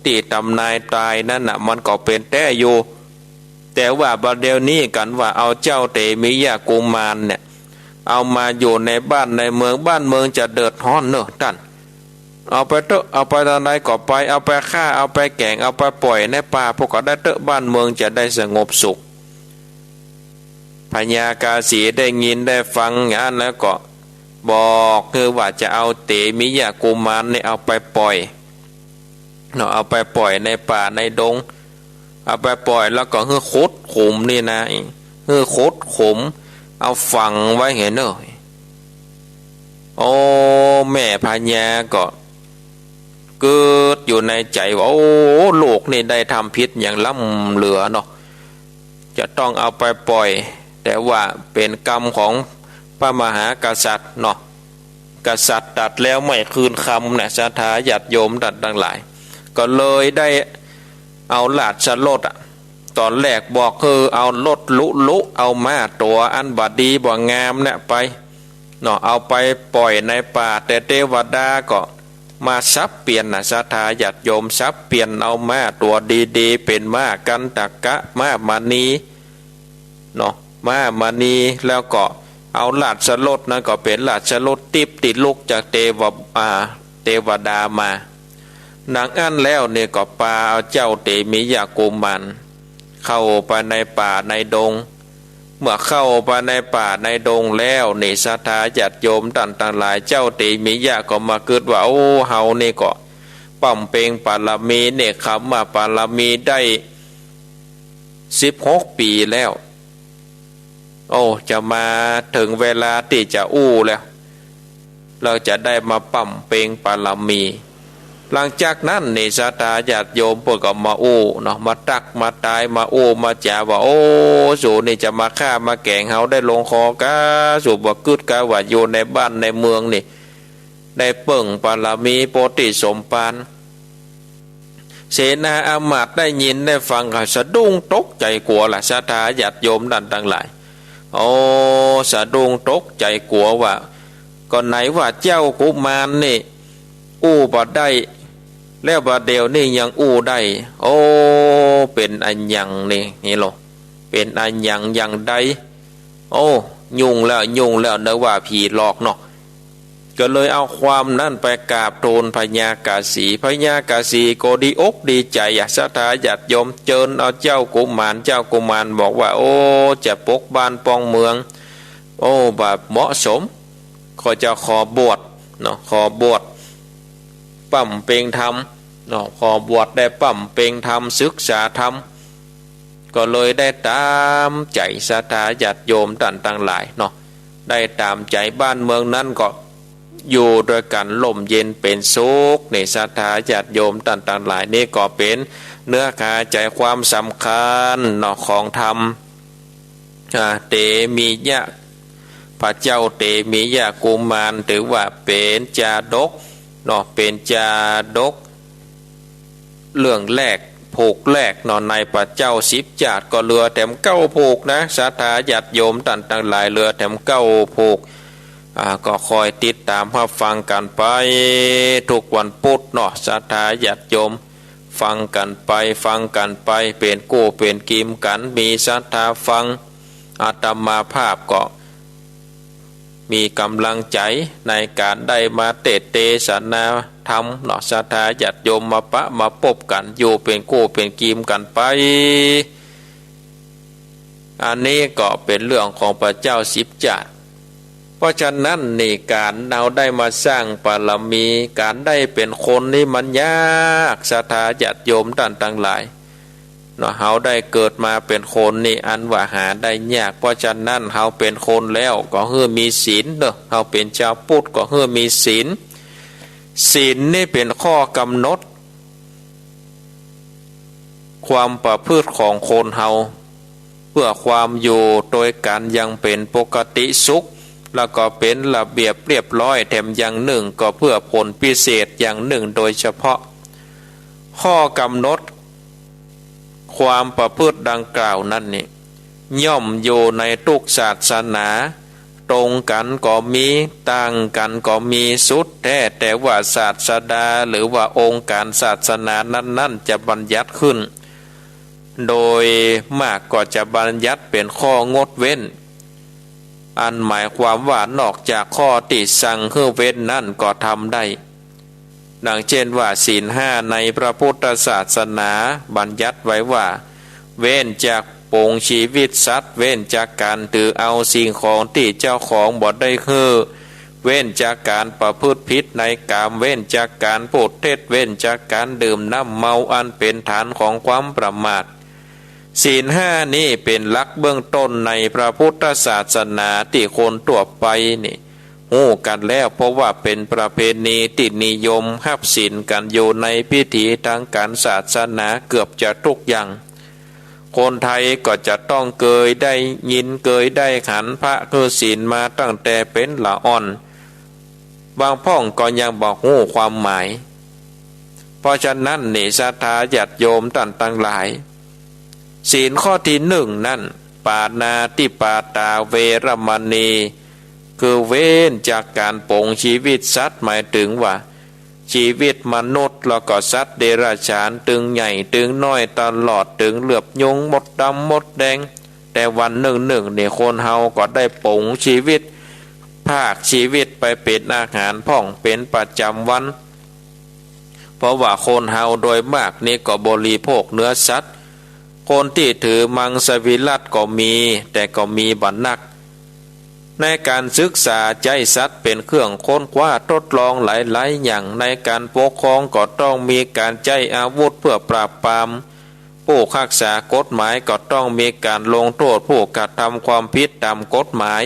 ตี้ต๋ำนายต๋ายนั้นน่ะ มันก็เป๋นแต๊อยู่ แต่ว่าบ่าเดี่ยวนี้กั๋นว่าเอาเจ้าเตมียะกุมารเนี่ย เอามาอยู่ในบ้านในเมือง บ้านเมืองจะเดือดฮ้อนเน่อต้าน เอาไปเต๊อะ เอาไปตางใดก็ไป เอาไปฆ่า เอาไปแก๋ง เอาไปป่อยในป่าปู้นก็ได้เต๊อะ บ้านเมืองจะได้สงบสุข พญากาสีได้ยินได้ฟังอย่างนั้นแล้วก็บอกหื้อว่าจะเอาเตมิยะกุมารนี่เอาไปป่อยเนาะ เอาไปป่อยในป่าในดง เอาไปป่อยแล้วก็หื้อขุดขุมนี่นะ หื้อขุดขุม เอาฝังไว้เหียเน่อ โอ้ แม่พญาก็กึ๊ดอยู่ในใจ๋ว่า โอ้ ลูกนี่ได้ทำผิดอย่างล้ำเหลือเนาะ จะต้องเอาไปป่อย แต่ว่าเป๋นกรรมของพระมหากษัตริย์เนาะ กษัตริย์ตรัสแล้วไม่คืนคำนะ ศรัทธาญาติโยมต้านตังหลาย ก็เลยได้เอาราชรถอะ ต๋อนแรกบอกหื้อเอารถลุลุ เอาม้าตั๋วอันบ่ดีบ่งามเนี่ยไปเนาะ เอาไปป่อยในป่า แต่เตวดาก็มาสับเปลี่ยนนะ ศรัทธาญาติโยม สับเปลี่ยนเอาม้าตั๋วดีๆ เป๋นม้ากันตกะ ม้ามณีเนาะ ม้ามณี แล้วก็เอาราชรถนั้นก็เป๋นราชรถทิพย์ตี้ลุกจากเตวะ อ่า เตวดามา ดังอั้นแล้วนี่ก็ปาเอาเจ้าเตมิยะกุมารเข้าไปในป่าในดง เมื่อเข้าไปในป่าในดงแล้วนี่ ศรัทธาญาติโยมต้านตังหลาย เจ้าเตมิยะก็มากึ๊ดว่า โอ้ เฮานี่ก็บำเพ็งบารมี เนกขัมมะบารมีได้สิบหกปี๋แล้ว โอ้ จะมาเถิงเวลาตี้จะอู้แล้ว เฮาจะได้มาบำเพ็งบารมี หลังจากนั้นนี่ ศรัทธาญาติโยมเปิ้นก็มาอู้เนาะ มาตักมาตาย มาอู้มาจ๋าว่า โอ้ สูนี่จะมาฆ่ามาแก๋งเฮาได้ลงคอกา สูบ่กึ๊ดกาว่าอยู่ในบ้านในเมืองนี่ ได้เปิ่งบารมีโพธิสมภาร เสนาอามาตย์ได้ยินได้ฟังก็สะดุ้งตกใจ๋กั๋วละ ศรัทธาญาติโยมต้านตังหลาย โอ้ สะดุ้งตกใจ๋กั๋วว่า ก็ไหนว่าเจ้ากุมารนี่อู้บ่ได้ แล้วบ่าเดี่ยวนี้ยังอู้ได้ โอ้ เป๋นอะหยังนี่ นี่ลอ เป๋นอะหยังอย่างใด โอ้ ยุ่งแล้ว ยุ่งแล้ว นึกว่าผีหลอกเนาะ ก็เลยเอาความนั้นไปกราบทูลพญากาสี พญากาสีก็ดีอกดีใจ๋อะ ศรัทธาญาติโยม เจิญเอาเจ้ากุมาร เจ้ากุมารบอกว่า โอ้ จะปกบ้านป้องเมือง โอ้ บ่เหมาะสม ข้าเจ้าขอบวชเนาะ ขอบวชบำเพ็งธรรมเนาะ ขอบวชได้บำเพ็งธรรม ศึกษาธรรม ก็เลยได้ต๋ามใจ๋ศรัทธาญาติโยมต้านตังหลายเนาะ ได้ต๋ามใจ๋ บ้านเมืองนั้นก็อยู่ด้วยกั๋นร่มเย็นเป๋นสุข นี่ศรัทธาญาติโยมต้านตังหลาย นี่ก็เป๋นเนื้อหาใจ๋ความสำคัญเนาะของธรรม อ่า เตมิยะ พระเจ้าเตมิยะกุมาร ถือว่าเป๋นจาดกเนาะ เป๋นจาดก เรื่องแรก ผูกแรกเนาะ ในพระเจ้าสิบจาติ ก็เหลือแถมเก้าผูกนะ ศรัทธาญาติโยมต้านตังหลาย เหลือแถมเก้าผูก อ่า ก็คอยติดต๋ามฮับฟังกั๋นไป ทุกวันปุธเนาะ ศรัทธาญาติโยม ฟังกั๋นไป ฟังกั๋นไป เป๋นกู้เป๋นกีมกั๋น มีศรัทธาฟัง อาตมาภาพก็ มีก๋ำลังใจ๋ในก๋านได้มาเตสน์เตสนาธรรมเนาะ ศรัทธาญาติโยมมาปะมาปบกั๋น อยู่เป๋นกู้เป๋นกีมกั๋นไป อันนี้ก็เป๋นเรื่องของพระเจ้าสิบจาติ เพราะฉะนั้นนี่ก๋านเฮาได้มาสร้างบารมี ก๋านได้เป๋นคนนี่มันยาก ศรัทธาญาติโยมต้านตังหลาย เนาะ เฮาได้เกิดมาเป๋นคนนี่อันว่าหาได้ยาก เพราะฉะนั้นเฮาเป๋นคนแล้วก็หื้อมีศีลเนาะ เฮาเป๋นจาวปุทธก็หื้อมีศีล ศีลนี่เป๋นข้อกำหนดความประพฤติของคนเฮา เพื่อความอยู่ตวยกั๋นอย่างเป๋นปกติสุข แล้วก็เป๋นระเบียบเรียบร้อยแถมอย่างนึ่ง ก็เพื่อผลพิเศษอย่างนึ่งโดยเฉพาะ ข้อกำหนด ความประพฤติดังกล่าวนั้นนี่ ย่อมอยู่ในทุกศาสนา ตรงกั๋นก็มี ต่างกั๋นก็มี สุดแท้แต่ว่าศาสดาหรือว่าองค์การศาสนานั้นๆ จะบัญญัติขึ้น โดยมากก็จะบัญญัติเป๋นข้องดเว้น อันหมายความว่านอกจากข้อตี้สั่งหื้อเว้นนั้นก็ทำได้ ดังเช่นว่าศีลห้าในพระพุทธศาสนาบัญญัติไว้ว่า เว้นจากปงชีวิตสัตว์ เว้นจากก๋านถือเอาสิ่งของตี้เจ้าของบ่ได้หื้อ เว้นจากก๋านประพฤติผิดในกาม เว้นจากก๋านพูดเท็จ เว้นจากก๋านดื่มน้ำเมาอันเป๋นฐานของความประมาท ศีลห้านี้เป๋นหลักเบื้องต้นในพระพุทธศาสนาตี้คนทั่วไปนี่ฮู้กั๋นแล้ว เพราะว่าเป๋นประเพณีตี้นิยมฮับศีลกั๋นอยู่ในพิธีตางก๋านศาสนาเกือบจะทุกอย่าง คนไทยก็จะต้องเกยได้ยินเกยได้หันพระหื้อศีลมาตั้งแต่เป๋นละอ่อน บางพ่องก็ยังบ่ฮู้ความหมาย เพราะฉะนั้นนี่ศรัทธาญาติโยมต้านตังหลาย ศีลข้อตี้หนึ่งนั้น ปาณาติปาตาเวรมณี คือเว้นจากก๋านปงชีวิตสัตว์ หมายเถิงว่า ชีวิตมนุษย์แล้วก็สัตว์เดรัจฉาน ตึงใหญ่ตึงน้อย ตลอดเถิงเหลือบยุง มดดำมดแดง แต่วันนึ่งๆ นี่คนเฮาก็ได้ปงชีวิต พากชีวิตไปเป๋นอาหารพ่องเป๋นประจ๋ำวัน เพราะว่าคนเฮาโดยมากนี่ก็บริโภคเนื้อสัตว์ คนตี้ถือมังสวิรัติก็มี แต่ก็มีบ่นัก ในก๋านศึกษาใจ๊สัตว์เป๋นเครื่องค้นคว้าทดลองหลายๆ อย่าง ในก๋านปกครองก็ต้องมีก๋านใจ๊อาวุธเพื่อปราบปราม ผู้ฮักษากฎหมายก็ต้องมีก๋านลงโต้ษผู้กระทำความผิดต๋ามกฎหมาย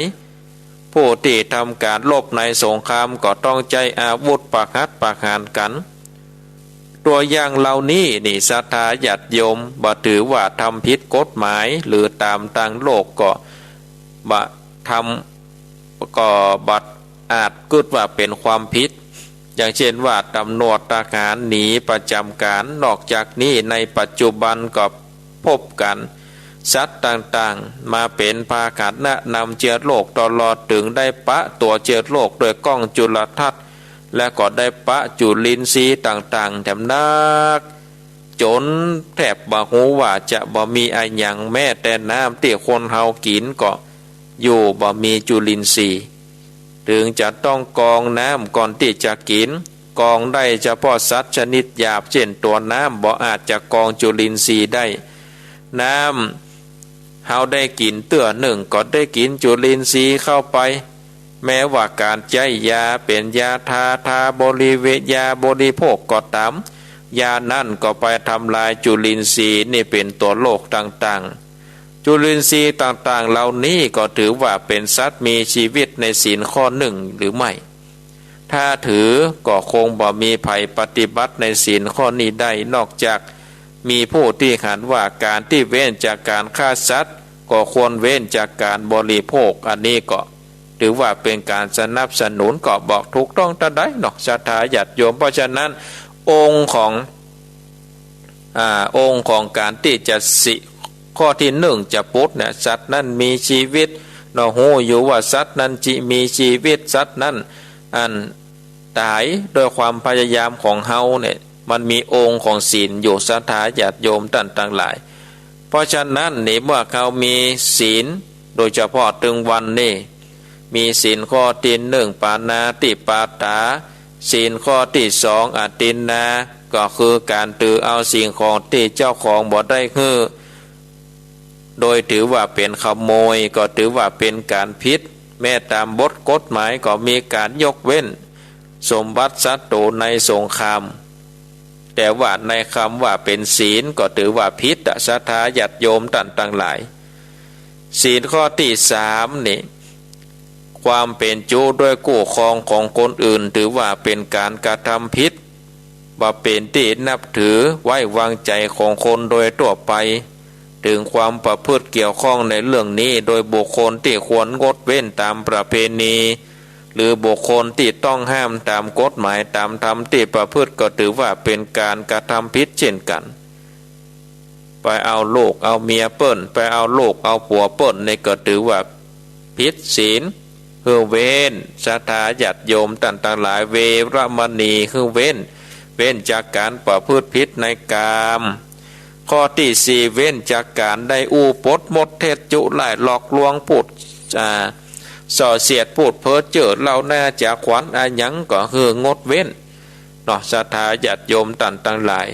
ผู้ตี้ทำก๋านรบในสงครามก็ต้องใจ๊อาวุธประหัตประหารกั๋น ตั๋วอย่างเหล่านี้นี่ศรัทธาญาติโยมบ่ถือว่าทำผิดกฎหมาย หรือต๋ามตางโลกก็บ่ทำ ก็บ่อาจกึ๊ดว่าเป๋นความผิด อย่างเช่นว่าต๋ำรวจทหารหนีประจ๋ำก๋าน นอกจากนี้ในปัจจุบันก็พบกั๋นสัตว์ต่างๆ มาเป๋นพาหะนะนำเจื้อโรค ตลอดเถิงได้ปะตรวจเจื้อโรคด้วยกล้องจุลทรรศน์ และก็ได้ปะจุลินทรีย์ต่างๆ แถมนัก จ๋นแทบบ่ฮู้ว่าจะบ่มีอะหยัง แม้แต่น้ำตี้คนเฮากิ๋นก็อยู่บ่มีจุลินทรีย์ เถิงจะต้องกรองน้ำก่อนตี้จะกิ๋น กรองได้เฉพาะสัตว์ชนิดหยาบ เจ้นตั๋วน้ำ บ่อาจจะกรองจุลินทรีย์ได้ น้ำเฮาได้กิ๋นเตื้อนึ่งก็ได้กิ๋นจุลินทรีย์เข้าไป แม้ว่าก๋านใจ๊ยาเป๋นยาทา ทาบริเวณ ยาบริโภคก็ต๋าม ยานั้นก็ไปทำลายจุลินทรีย์นี่เป๋นตั๋วโรคต่างๆ จุลินทรีย์ต่างๆ เหล่านี้ก็ถือว่าเป๋นสัตว์มีชีวิตในศีลข้อนึ่งหรือไม่ ถ้าถือก็คงบ่มีใผปฏิบัติในศีลข้อนี้ได้ นอกจากมีผู้ตี้หันว่าก๋านตี้เว้นจากก๋านฆ่าสัตว์ ก็ควรเว้นจากก๋านบริโภค อันนี้ก็ถือว่าเป๋นก๋านสนับสนุน ก็บ่ถูกต้องตราใดเนาะ ศรัทธาญาติโยม เพราะฉะนั้นองค์ของ อ่า องค์ของก๋านตี้จะศีลข้อตี้นึ่งจะปุดเนี่ย สัตว์นั้นมีชีวิต เนาะ ฮู้อยู่ว่าสัตว์นั้นจิมีชีวิต สัตว์นั้นอันต๋ายด้วยความพยายามของเฮาเนี่ย มันมีองค์ของศีลอยู่ ศรัทธาญาติโยมต้านตังหลาย เพราะฉะนั้นนี่เมื่อเฮามีศีล โดยเฉพาะตึงวันนี้ มีศีลข้อตี้นึ่ง ปาณาติปาตา ศีลข้อตี้สอง อทินนา ก็คือก๋านถือเอาสิ่งของตี้เจ้าของบ่ได้หื้อ โดยถือว่าเป๋นขโมย ก็ถือว่าเป๋นก๋านผิด แม้ต๋ามบทกฎหมายก็มีก๋านยกเว้น สมบัติศัตรูในสงคราม แต่ว่าในกำว่าเป๋นศีลก็ถือว่าผิดอะ ศรัทธาญาติโยมต้านตังหลาย ศีลข้อตี้สามนี่ ความเป๋นจู้ด้วยกู้ครองของคนอื่น ถือว่าเป๋นก๋านกระทำผิด บ่เป๋นตี้นับถือไว้วางใจ๋ของคนโดยทั่วไป เถิงความประพฤติเกี่ยวข้องในเรื่องนี้ โดยบุคคลตี้ควรงดเว้นต๋ามประเพณี หรือบุคคลตี้ต้องห้ามต๋ามกฎหมายต๋ามธรรมตี้ประพฤติ ก็ถือว่าเป๋นก๋านกระทำผิดเช่นกั๋น ไปเอาลูกเอาเมียเปิ้น ไปเอาลูกเอาผัวเปิ้น นี่ก็ถือว่าผิดศีล หื้อเว้น ศรัทธาญาติโยมต้านตังหลาย เวรมณี หื้อเว้น เว้นจากก๋านประพฤติผิดในกาม ข้อตี้สี่ เว้นจากก๋านได้อู้ปดมดเท็จ จุร้ายหลอกลวง พูด อ่า ส่อเสียด พูดเพ้อเจ้อ เหล้าหน้าจ๋าขวัญอะหยังก็หื้องดเว้นเนาะ ศรัทธาญาติโยมต้านตังหลาย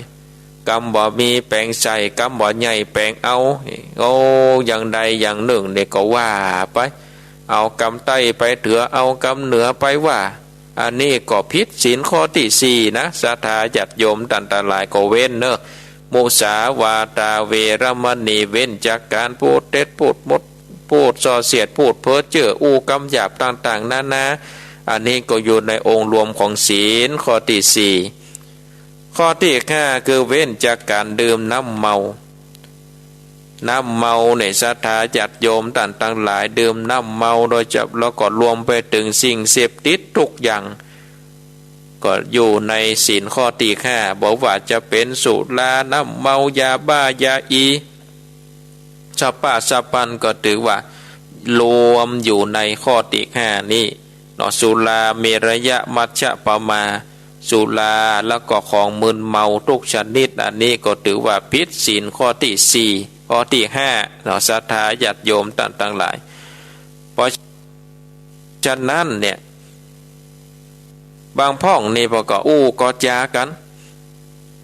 กำบ่มีแป๋งใส่ กำบ่ใหญ่แป๋งเอา โอ้ อย่างใดอย่างนึ่งนี่ก็ว่าไป เอากำใต้ไปเถือ เอากำเหนือไปว่า อันนี้ก็ผิดศีลข้อตี้สี่นะ ศรัทธาญาติโยมต้านตังหลาย ก็เว้นเนอะ มุสาวาทา เวรมณี เว้นจากก๋านพูดเท็จ พูดมด พูดส่อเสียด พูดเพ้อเจ้อ อู้กำหยาบต่างๆ นานา อันนี้ก็อยู่ในองค์รวมของศีลข้อตี้สี่ ข้อตี้ห้า คือเว้นจากก๋านดื่มน้ำเมา น้ำเมาเนี่ย ศรัทธาญาติโยมต้านตังหลาย ดื่มน้ำเมาโดยเฉพาะ แล้วก็รวมไปเถิงสิ่งเสพติดกู้อย่าง ก็อยู่ในศีลข้อตี้ห้า บ่ว่าจะเป๋นสุรา น้ำเมา ยาบ้า ยาอี สะป๊าสะปัน ก็ถือว่ารวมอยู่ในข้อตี้ห้านี้เนาะ สุราเมรยมัชฌะปมา สุราแล้วก็ของมึนเมากู้ชนิด อันนี้ก็ถือว่าผิดศีลข้อตี้สี่ ข้อตี้ห้าเนาะ ศรัทธาญาติโยมต้านตังหลาย เพราะฉะนั้นเนี่ย บางพ่องนี่เปิ้นก็อู้ก็จ๋ากั๋น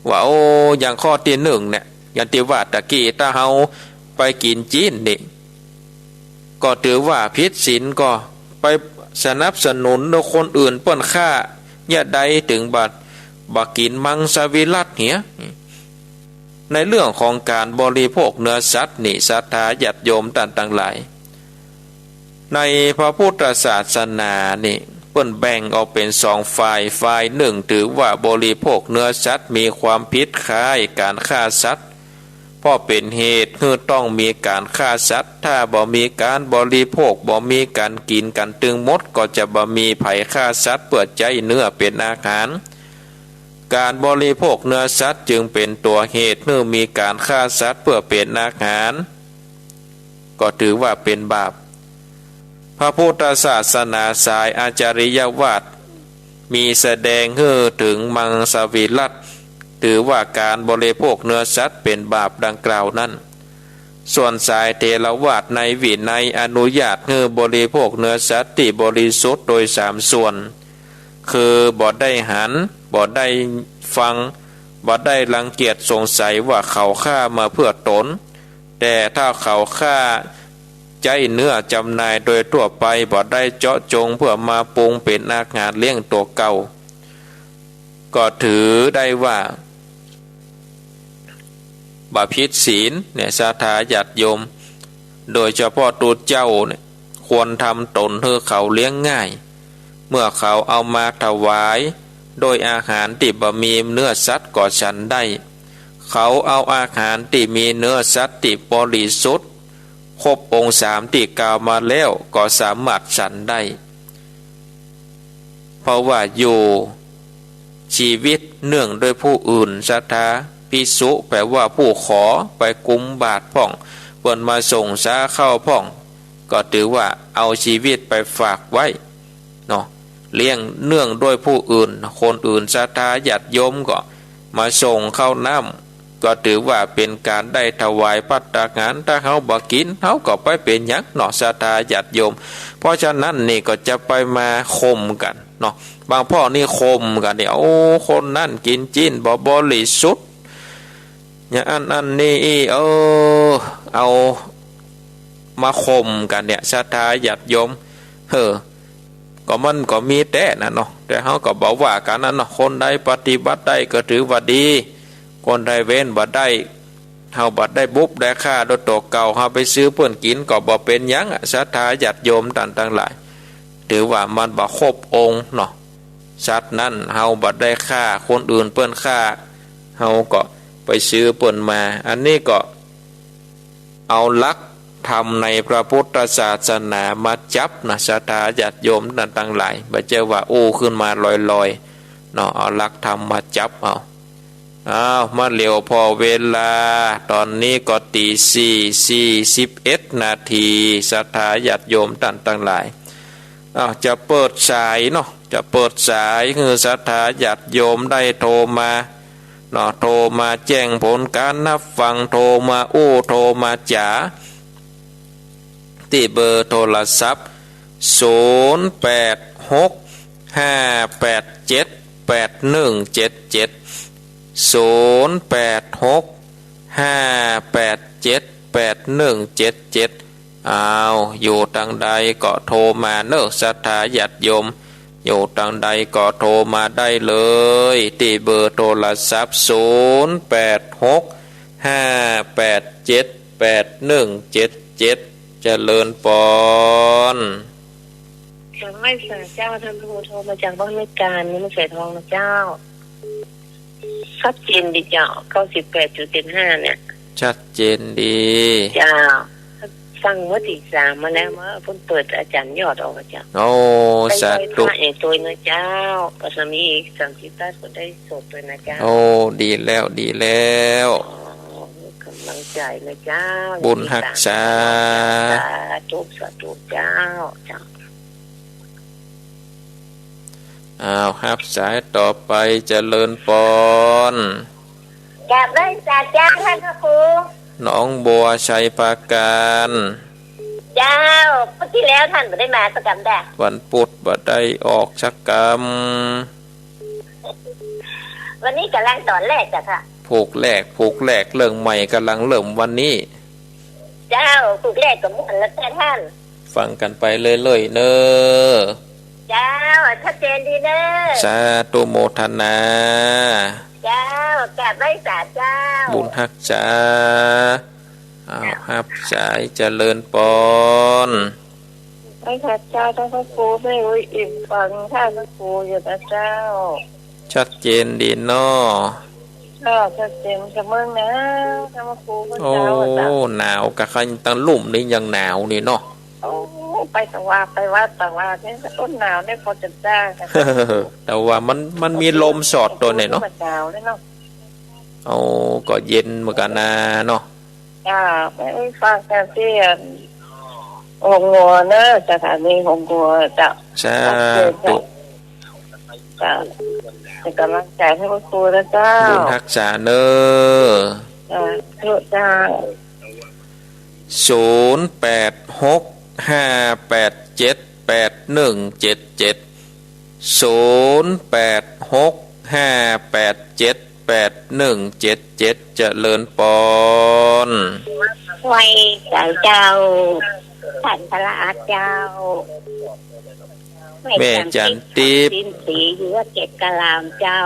ว่า โอ้ อย่างข้อตี้นึ่งเนี่ย อย่างตี้ว่าตะกี้ ถ้าเฮาไปกิ๋นจี๊นนี่ ก็ถือว่าผิดศีล ก็ไปสนับสนุนคนอื่นเปิ้นฆ่า เยียะใดเถิงบ่า บ่ากิ๋นมังสวิรัติเหีย ในเรื่องของก๋านบริโภคเนื้อสัตว์นี่ ศรัทธาญาติโยมต้านตังหลาย ในพระพุทธศาสนานี่ เปิ้นแบ่งออกเป๋นสองฝ่าย ฝ่ายนึ่งถือว่าบริโภคเนื้อสัตว์มีความผิดคล้ายก๋านฆ่าสัตว์ เพราะเป๋นเหตุหื้อต้องมีก๋านฆ่าสัตว์ ถ้าบ่มีก๋านบริโภค บ่มีก๋านกิ๋นกั๋นตึงหมด ก็จะบ่มีใผฆ่าสัตว์เปื้อใจ๊เนื้อเป๋นอาหาร ก๋านบริโภคเนื้อสัตว์จึงเป๋นตั๋วเหตุหื้อมีก๋านฆ่าสัตว์เปื้อเป๋นอาหาร ก็ถือว่าเป๋นบาป พระพุทธศาสนาสายอาจาริยวาท มีแสดงหื้อเถิงมังสวิรัติ ถือว่าก๋านบริโภคเนื้อสัตว์เป๋นบาปดังกล่าวนั้น ส่วนสายเถรวาทในวินัยอนุญาตหื้อบริโภคเนื้อสัตว์ตี้บริสุทธิ์โดยสามส่วน คือบ่ได้หัน บ่ได้ฟัง บ่ได้รังเกียจสงสัยว่าเขาฆ่ามาเปื้อต๋น แต่ถ้าเขาฆ่าใจ๊เนื้อจ๋ำหน่ายโดยทั่วไป บ่ได้เจาะจงเปื้อมาปรุงเป๋นอาหารเลี้ยงตั๋วเก่า ก็ถือได้ว่าบ่ผิดศีลเนี่ย ศรัทธาญาติโยม โดยเฉพาะตุ๊เจ้าเนี่ย ควรทำต๋นหื้อเขาเลี้ยงง่าย เมื่อเขาเอามาถวายโดยอาหารตี้บ่มีเนื้อสัตว์ก็ฉันได้ เขาเอาอาหารตี้มีเนื้อสัตว์ตี้บริสุทธิ์ ครบองค์สามตี้กล่าวมาแล้วก็สามารถฉันได้ เพราะว่าอยู่ชีวิตเนื่องด้วยผู้อื่น ศรัทธา ภิกษุ แปลว่าผู้ขอ ไปกุมบาตรพ่อง เปิ้นมาส่งสาข้าวพ่อง ก็ถือว่าเอาชีวิตไปฝากไว้เนาะ เลี้ยงเนื่องด้วยผู้อื่น คนอื่นศรัทธาญาติโยมก็มาส่งข้าวน้ำ ก็ถือว่าเป๋นก๋านได้ถวายภัตตาหาร ถ้าเฮาบ่กิ๋น เฮาก็บ่เป๋นหยังเนาะ ศรัทธาญาติโยม เพราะฉะนั้นนี่ก็จะไปมาข่มกั๋นเนาะ บางพ่องนี่ข่มกั๋นเนี่ย โอ้ คนนั้นกิ๋นจี๊นบ่บริสุทธิ์ อย่างอั้นอันนี้อี้ เออ เอามาข่มกั๋นเนี่ย ศรัทธาญาติโยม เออ ก็มันก็มีแต๊น่ะเนาะ แต่เฮาก็บ่ว่ากั๋นน่ะเนาะ คนใดปฏิบัติได้ก็ถือว่าดี คนใดเว้นบ่ได้ เฮาบ่ได้บุบได้ฆ่าโดยตั๋วเก่า เฮาไปซื้อเปิ้นกิ๋นก็บ่เป๋นหยังอะ ศรัทธาญาติโยมต้านตังหลาย ถือว่ามันบ่ครบองค์เนาะ สัตว์นั้นเฮาบ่ได้ฆ่า คนอื่นเปิ้นฆ่า เฮาก็ไปซื้อเปิ้นมา อันนี้ก็ เอาหลักธรรมในพระพุทธศาสนามาจับนะ ศรัทธาญาติโยมต้านตังหลาย บ่ใจ้ว่าอู้ขึ้นมาลอยๆ เนาะ เอาหลักธรรมมาจับเอา อ้าว มาเหลียวผ่อเวลา ต๋อนนี้ก็ตี๋สี่ สี่สิบเอ็ดนาที ศรัทธาญาติโยมต้านตังหลาย อ้าว จะเปิดสายเนาะ จะเปิดสายหื้อศรัทธาญาติโยมได้โทรมาเนาะ โทรมาแจ้งผลก๋านฮับฟัง โทรมาอู้ โทรมาจ๋า ตี้เบอร์โทรศัพท์ ศูนย์แปดหก ห้าแปดเจ็ด แปดหนึ่งเจ็ดเจ็ด ศูนย์แปดหก ห้าแปดเจ็ด แปดหนึ่งเจ็ดเจ็ด อ้าว อยู่ตังใดก็โทรมาเนาะ ศรัทธาญาติโยม อยู่ตังใดก็โทรมาได้เลย ตี้เบอร์โทรศัพท์ ศูนย์แปดหก ห้าแปดเจ็ด แปดหนึ่งเจ็ดเจ็ด เจริญปอน กราบไหว้สาเจ้า ท่านพระครู โทรมาจากบ้านแม่กาญ นี่ไม่ใส่ทองนะเจ้า ชัดเจนดีเจ้า เก้าสิบแปดจุดเจ็ดห้า เนี่ย ชัดเจนดี เจ้า ฟังเมื่อตีสามมาแล้ว เมื่อเพิ่งเปิดอาจารย์ยอดออกอะเจ้า โอ้ ไปไหว้ สาธุ พระเอกตัวนะเจ้า ก็จะมีสามสิบท่านก็ได้สดด้วยนะเจ้า โอ้ ดีแล้ว ดีแล้ว อ๋อ กำลังใจนะเจ้า บุญฮักษา สาธุ สาธุเจ้า เจ้า อ้าว ฮับสายต่อไป เจริญปอน กราบไหว้สาเจ้า ท่านพระครู หนองบัว ชัยปราการ เจ้า พุธตี้แล้วท่านบ่ได้มาสักกำแดะ วันพุธบ่ได้ออกสักกำ วันนี้ก่ำลังต๋อนแรกเจ้าค่ะ ผูกแรก ผูกแรก เรื่องใหม่ก่ำลังเริ่มวันนี้ เจ้า ผูกแรกก็ม่วนแล้วแต่ท่าน ฟังกั๋นไปเรื่อยๆ เน่อ เจ้า ชัดเจนดีเน่อ สาธุโมทนา เจ้า กราบไหว้สาเจ้า บุญฮักษา อ้าว ฮับสาย เจริญปอน ไหว้สาเจ้า ท่านพระครู แม่อุ๊ยอิ่มฟังท่านพระครูอยู่นะเจ้า ชัดเจนดีเนาะ ก็ชัดเจนกะเมืองหนาว ท่านพระครู เมื่อเช้าอะเจ้า โอ้ หนาวกะ คันตังลุ่มนี่ยังหนาวนี่เนาะ โอ้ ไปตะวา ไปวัดตะวาเนี่ย ต้นหนาวเนี่ยพอจะได้นะ แต่ว่ามัน มันมีลมสอดโตหน่อยเนาะ เมื่อเช้าเนี่ยเนาะ โอ้ ก็เย็นเหมือนกั๋นนาเนาะ จ้า แม่อุ๊ยฟังกั๋นตี้ โฮงงัวเน่อ สถานีโฮงงัวเจ้า สาธุ เจ้า เป็นกำลังใจให้พระครูนะเจ้า บุญฮักษาเน่อ สาธุเจ้า ศูนย์แปดหก ห้าแปดเจ็ด แปดหนึ่งเจ็ดเจ็ด ศูนย์แปดหก ห้าแปดเจ็ด แปดหนึ่งเจ็ดเจ็ด เจริญปอน ไหว้สาเจ้า ท่านพระอาจารย์เจ้า แม่จันทร์ติ๊บ แม่จันทร์ติ๊บ สินศรี อยู่วัดเกตกะลามเจ้า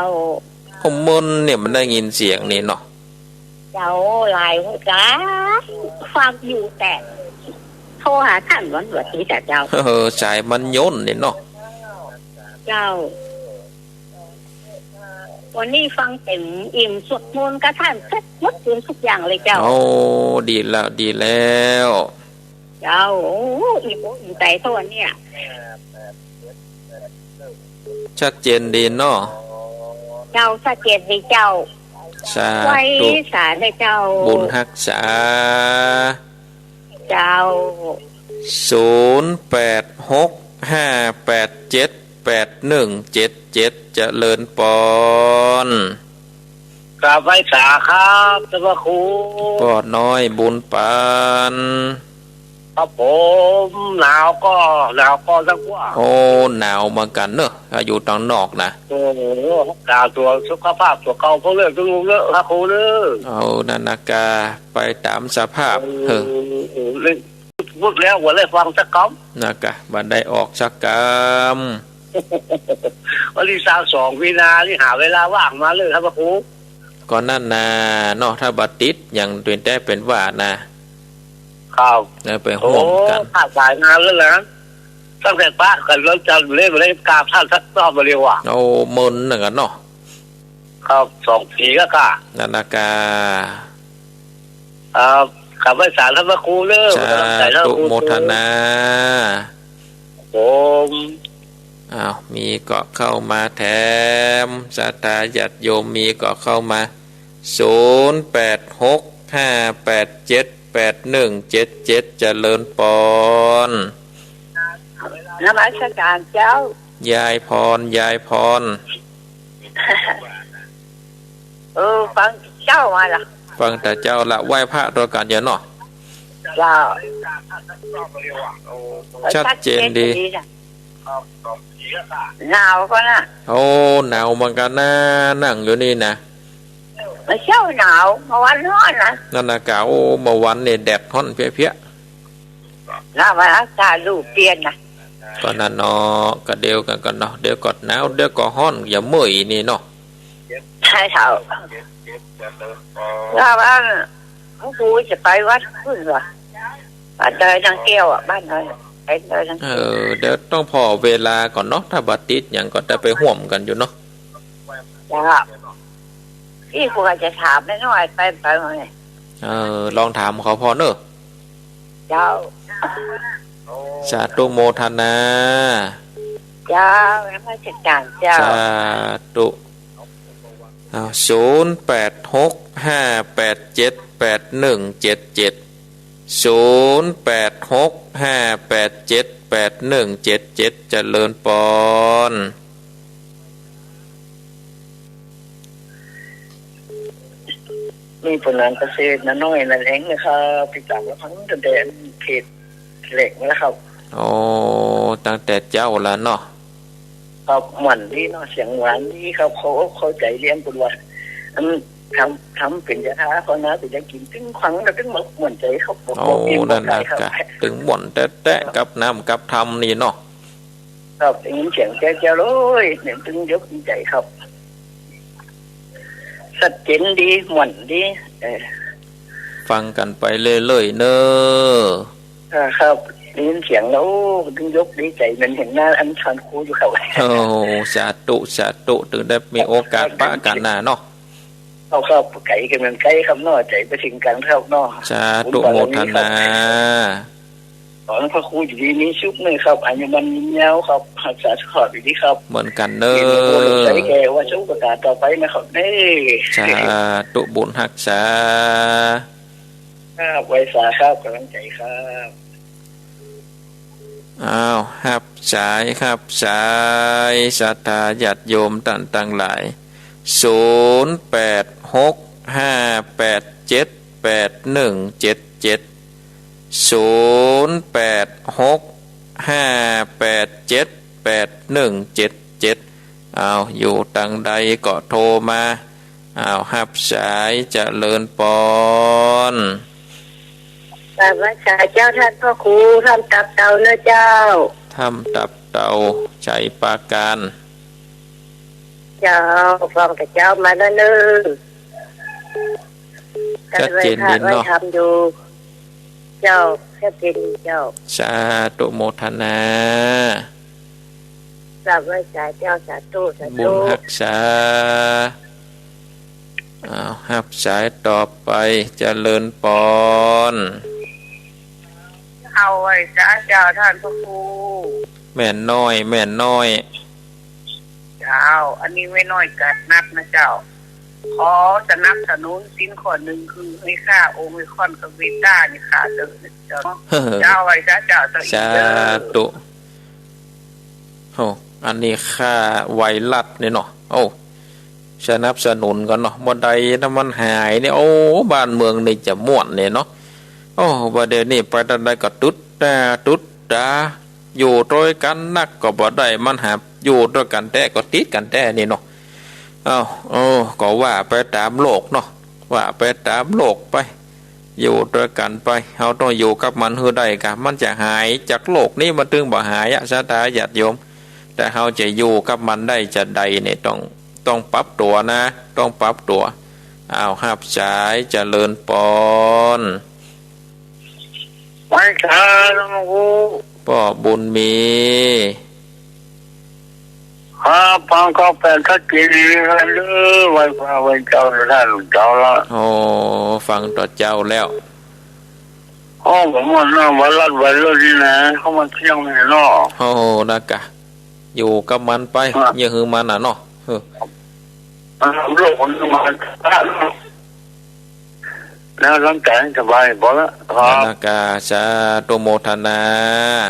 ผมมึนเนี่ยมันได้ยินเสียงนี่เนาะ เจ้า หลายหูกา ฟังอยู่แต่ โทรหาท่านวันเสาร์อาทิตย์อะเจ้า เออ สายมันย่นเนี่ยเนาะ เจ้า วันนี้ฟังเต็มอิ่มสวดมนต์กับท่านเสร็จหมดทุกอย่างเลยเจ้า โอ้ ดีแล้ว ดีแล้ว เจ้า โอ้ อิ่มอกอิ่มใจเท่าวันเนี่ย ชัดเจนดีเนาะ เจ้า ชัดเจนดีเจ้า สาธุ ไหว้สาเน่อเจ้า บุญฮักษา เจ้า ศูนย์แปดหก ห้าแปดเจ็ด แปดหนึ่งเจ็ดเจ็ด เจริญปอน กราบไหว้สาครับ ท่านพระครู ป้อน้อยบุญปัน ครับผม หนาวก็ หนาวก็สักว่า โอ้ หนาวเหมือนกั๋นเนาะ อยู่ตังนอกนะ โอ้โห หนาวตั๋วสุขภาพตั๋วเก่า พวกเลิกทุกลูกเลิกครับครูเลิก เอานั่นนะกา ไปต๋ามสภาพ เออ เออ เออ เล่น พูดแล้วบ่ได้ฟังสักกำ นะกะ บ่ได้ออกสักกำ วันตี้ซาวสองมีนานี่หาเวลาว่างมาเลยครับพระครู ก็นั่นนาเนาะ ถ้าบ่ติดหยังเป๋นแต๊เป๋นว่านะ ครับ เออ ไปฮ่วมกั๋น โอ้ ขาดสายนานแล้วนะ ตั้งแต่ปะกั๋นวันจันทร์เลย บ่ได้กราบท่านสักรอบเดียวอะ โอ้ มึนเหมือนกั๋นเนาะ ครับ สองปี๋แล้วก่า นั่นนะกา ครับ กราบไหว้สาท่านพระครูเน่อ สาธุ เป็นกำลังใจให้พระครู โมทนา ผม อ้าว มีก็เข้ามาแถม ศรัทธาญาติโยมมีก็เข้ามา ศูนย์แปดหก ห้าแปดเจ็ด แปดหนึ่งเจ็ดเจ็ด เจริญปอน นมัสการเจ้า ยายพร ยายพร เออ ฟังเจ้ามาละ ฟังแต่เจ้าละ ไหว้พระตวยกั๋นเยอะเนาะ เจ้า ชัดเจนดี ชัดเจนดีนะ หนาวก่อนะ โอ้ หนาวเหมือนกั๋นนะ นั่งอยู่นี่นะ เมื่อเช้าหนาว เมื่อวานฮ้อนนะ นั่นนะกะ โอ้ เมื่อวานนี่แดดฮ้อนเปียะๆ แล้วว่าอากาศฤดูเปลี่ยนนะ ก็นั่นเนาะ ก็เดียวกั๋นกั๋นเนาะ เดี๋ยวก็หนาว เดี๋ยวก็ฮ้อน อย่าเมื่อยนี่เนาะ ใช่เจ้า แล้วว่า พระครูจะไปวัดพุ้นวะ บ้านดอยนางแก้วอะ บ้านดอย ไปดอยนางแก้ว เออ เดี๋ยวต้องผ่อเวลาก่อนเนาะ ถ้าบ่ติดหยังก็ได้ไปฮ่วมกั๋นอยู่เนาะ เจ้า ตี้ครูจะถามแม่น้อยไป ไปไหม เออ ลองถามเขาผ่อเนาะ เจ้า สาธุโมทนา เจ้า นมัสการเจ้า สาธุ อ้าว ศูนย์แปดหกห้าแปดเจ็ดแปดหนึ่งเจ็ดเจ็ด ศูนย์แปดหกห้าแปดเจ็ดแปดหนึ่งเจ็ดเจ็ด เจริญปอน นี่เปิ้นหลานเกษตรน้าน้อยน้าแหลงนะครับ ติดต๋ามรับฟังตั้งแต่เขตแหลงมาแล้วครับ โอ้ ตั้งแต่เจ๊าละเนาะ ครับ ม่วนดีเนาะ เสียงหวานดีครับ เข้าอกเข้าใจ๋เรื่องเปิ้นว่า อัน ทำ ทำเป๋นยาทา ภาวนาเป๋นยากิ๋น ตึงฟังแล้วตึงม่วนใจ๋ครับ โอ้ บอกกิ๋นบอกใจ๋ครับ นั่นน่ะกะ ตึงม่วนแต๊ๆ กับน้ำกับธรรมนี่เนาะ ครับ ได้ยินเสียงแจ๊วๆ เลย เนี่ย ตึงยกดีใจ๋ครับ ชัดเจนดี ม่วนดี เออ ฟังกั๋นไปเรื่อยๆ เนาะ อ่า ครับ ได้ยินเสียงแล้ว โอ้ ตึงยกดีใจ๋ เหมือนหันหน้าอันพานครูอยู่ครับ โอ้ สาธุ สาธุ ตึงได้มีโอกาสปะกั๋นนาเนาะ เอาครับ ไก๋กั๋นเหมือนไก๋ครับเนาะ ใจ๋บ่เถิงกั๋นครับเนาะ สาธุโมทนา ขอให้พระครูอยู่ดีมีสุขนะครับ อายุมั่นยืนยาวครับ รักษาสุขภาพอยู่ดีครับ เหมือนกั๋นเนาะ มีบุญใจ๋แก่ว่าสุขโอกาสต่อไปนะครับเนาะ สาธุบุญฮักษา ครับ ไหว้สาครับ กำลังใจ๋ครับ อ้าว ฮับสาย ฮับสาย ศรัทธาญาติโยมต้านตังหลาย ศูนย์แปดหกห้าแปดเจ็ดแปดหนึ่งเจ็ดเจ็ด ศูนย์แปดหกห้าแปดเจ็ดแปดหนึ่งเจ็ดเจ็ด อ้าว อยู่ตังใดก็โทรมา อ้าว ฮับสาย เจริญปอน กราบไหว้สาเจ้าต้านพระครู ถ้ำตับเต่าเนาะเจ้า ถ้ำตับเต่า ชัยปราการ เจ้า ฟังแต่เจ๊ามาแล้วเนาะ ชัดเจนดีเนาะ ไหว้พระไหว้ธรรมอยู่ เจ้า ชัดเจนดีเจ้า สาธุโมทนา กราบไหว้สาเจ้า สาธุ สาธุ บุญฮักษา อ้าว ฮับสายต่อไป เจริญปอน เอาไหว้สาเจ้าต้านพระครู แม่น้อย แม่น้อย เจ้า อันนี้แม่น้อยกาดนักนะเจ้า ขอสนับสนุนศีลข้อนึ่งคือหื้อข้าองค์ไอคอนกับเวต้านี่ข้าเต๊อะนะเจ้า เจ้าไหว้สาเจ้าเต๊อะ สาธุ โอ้ อันนี้ฆ่าไวรัสนี่เนาะ โอ้ สนับสนุนกั๋นเนาะ บ่ได้ถ้ามันหายนี่ โอ้ บ้านเมืองนี่จะม่วนนี่เนาะ โอ้ บ่าเดี่ยวนี้ไปตางใดก็ตุ๊ดต๋าตุ๊ดต๋า อยู่ตวยกั๋นนักก็บ่ได้ มันหาอยู่ตวยกั๋นแต๊ก็ติดกั๋นแต๊นี่เนาะ เอ้า โอ้ ก็ว่าไปต๋ามโลกเนาะ ว่าไปต๋ามโลกไป อยู่ตวยกั๋นไป เฮาต้องอยู่กับมันหื้อได้ก่ะ มันจะหายจากโลกนี้มันตึงบ่หายอะ ศรัทธาญาติโยม แต่เฮาจะอยู่กับมันได้จาใดนี่ต้อง ต้องปรับตั๋วนะ ต้องปรับตั๋ว อ้าว ฮับสาย เจริญปอน ไหว้สาหลวงปู่ ป้อบุญมี ครับ ฟังก็แปดชัดเจนดีครับเด้อ ไหว้พระไหว้เจ้าท่านเจ้าละ โอ้ ฟังต่อเจ้าแล้ว โอ้ ผมว่าเนาะ ไวรัสไวรัสนี่นะ เข้ามาเที่ยงเลยเนาะ โอ้ นะกะ อยู่กับมันไป อ่ะ อย่าหื้อมันน่ะเนาะ เออ อ่ะ โลกมันมา แล้วร่างกายสบายพอละครับ นะกะ สาธุโมทนา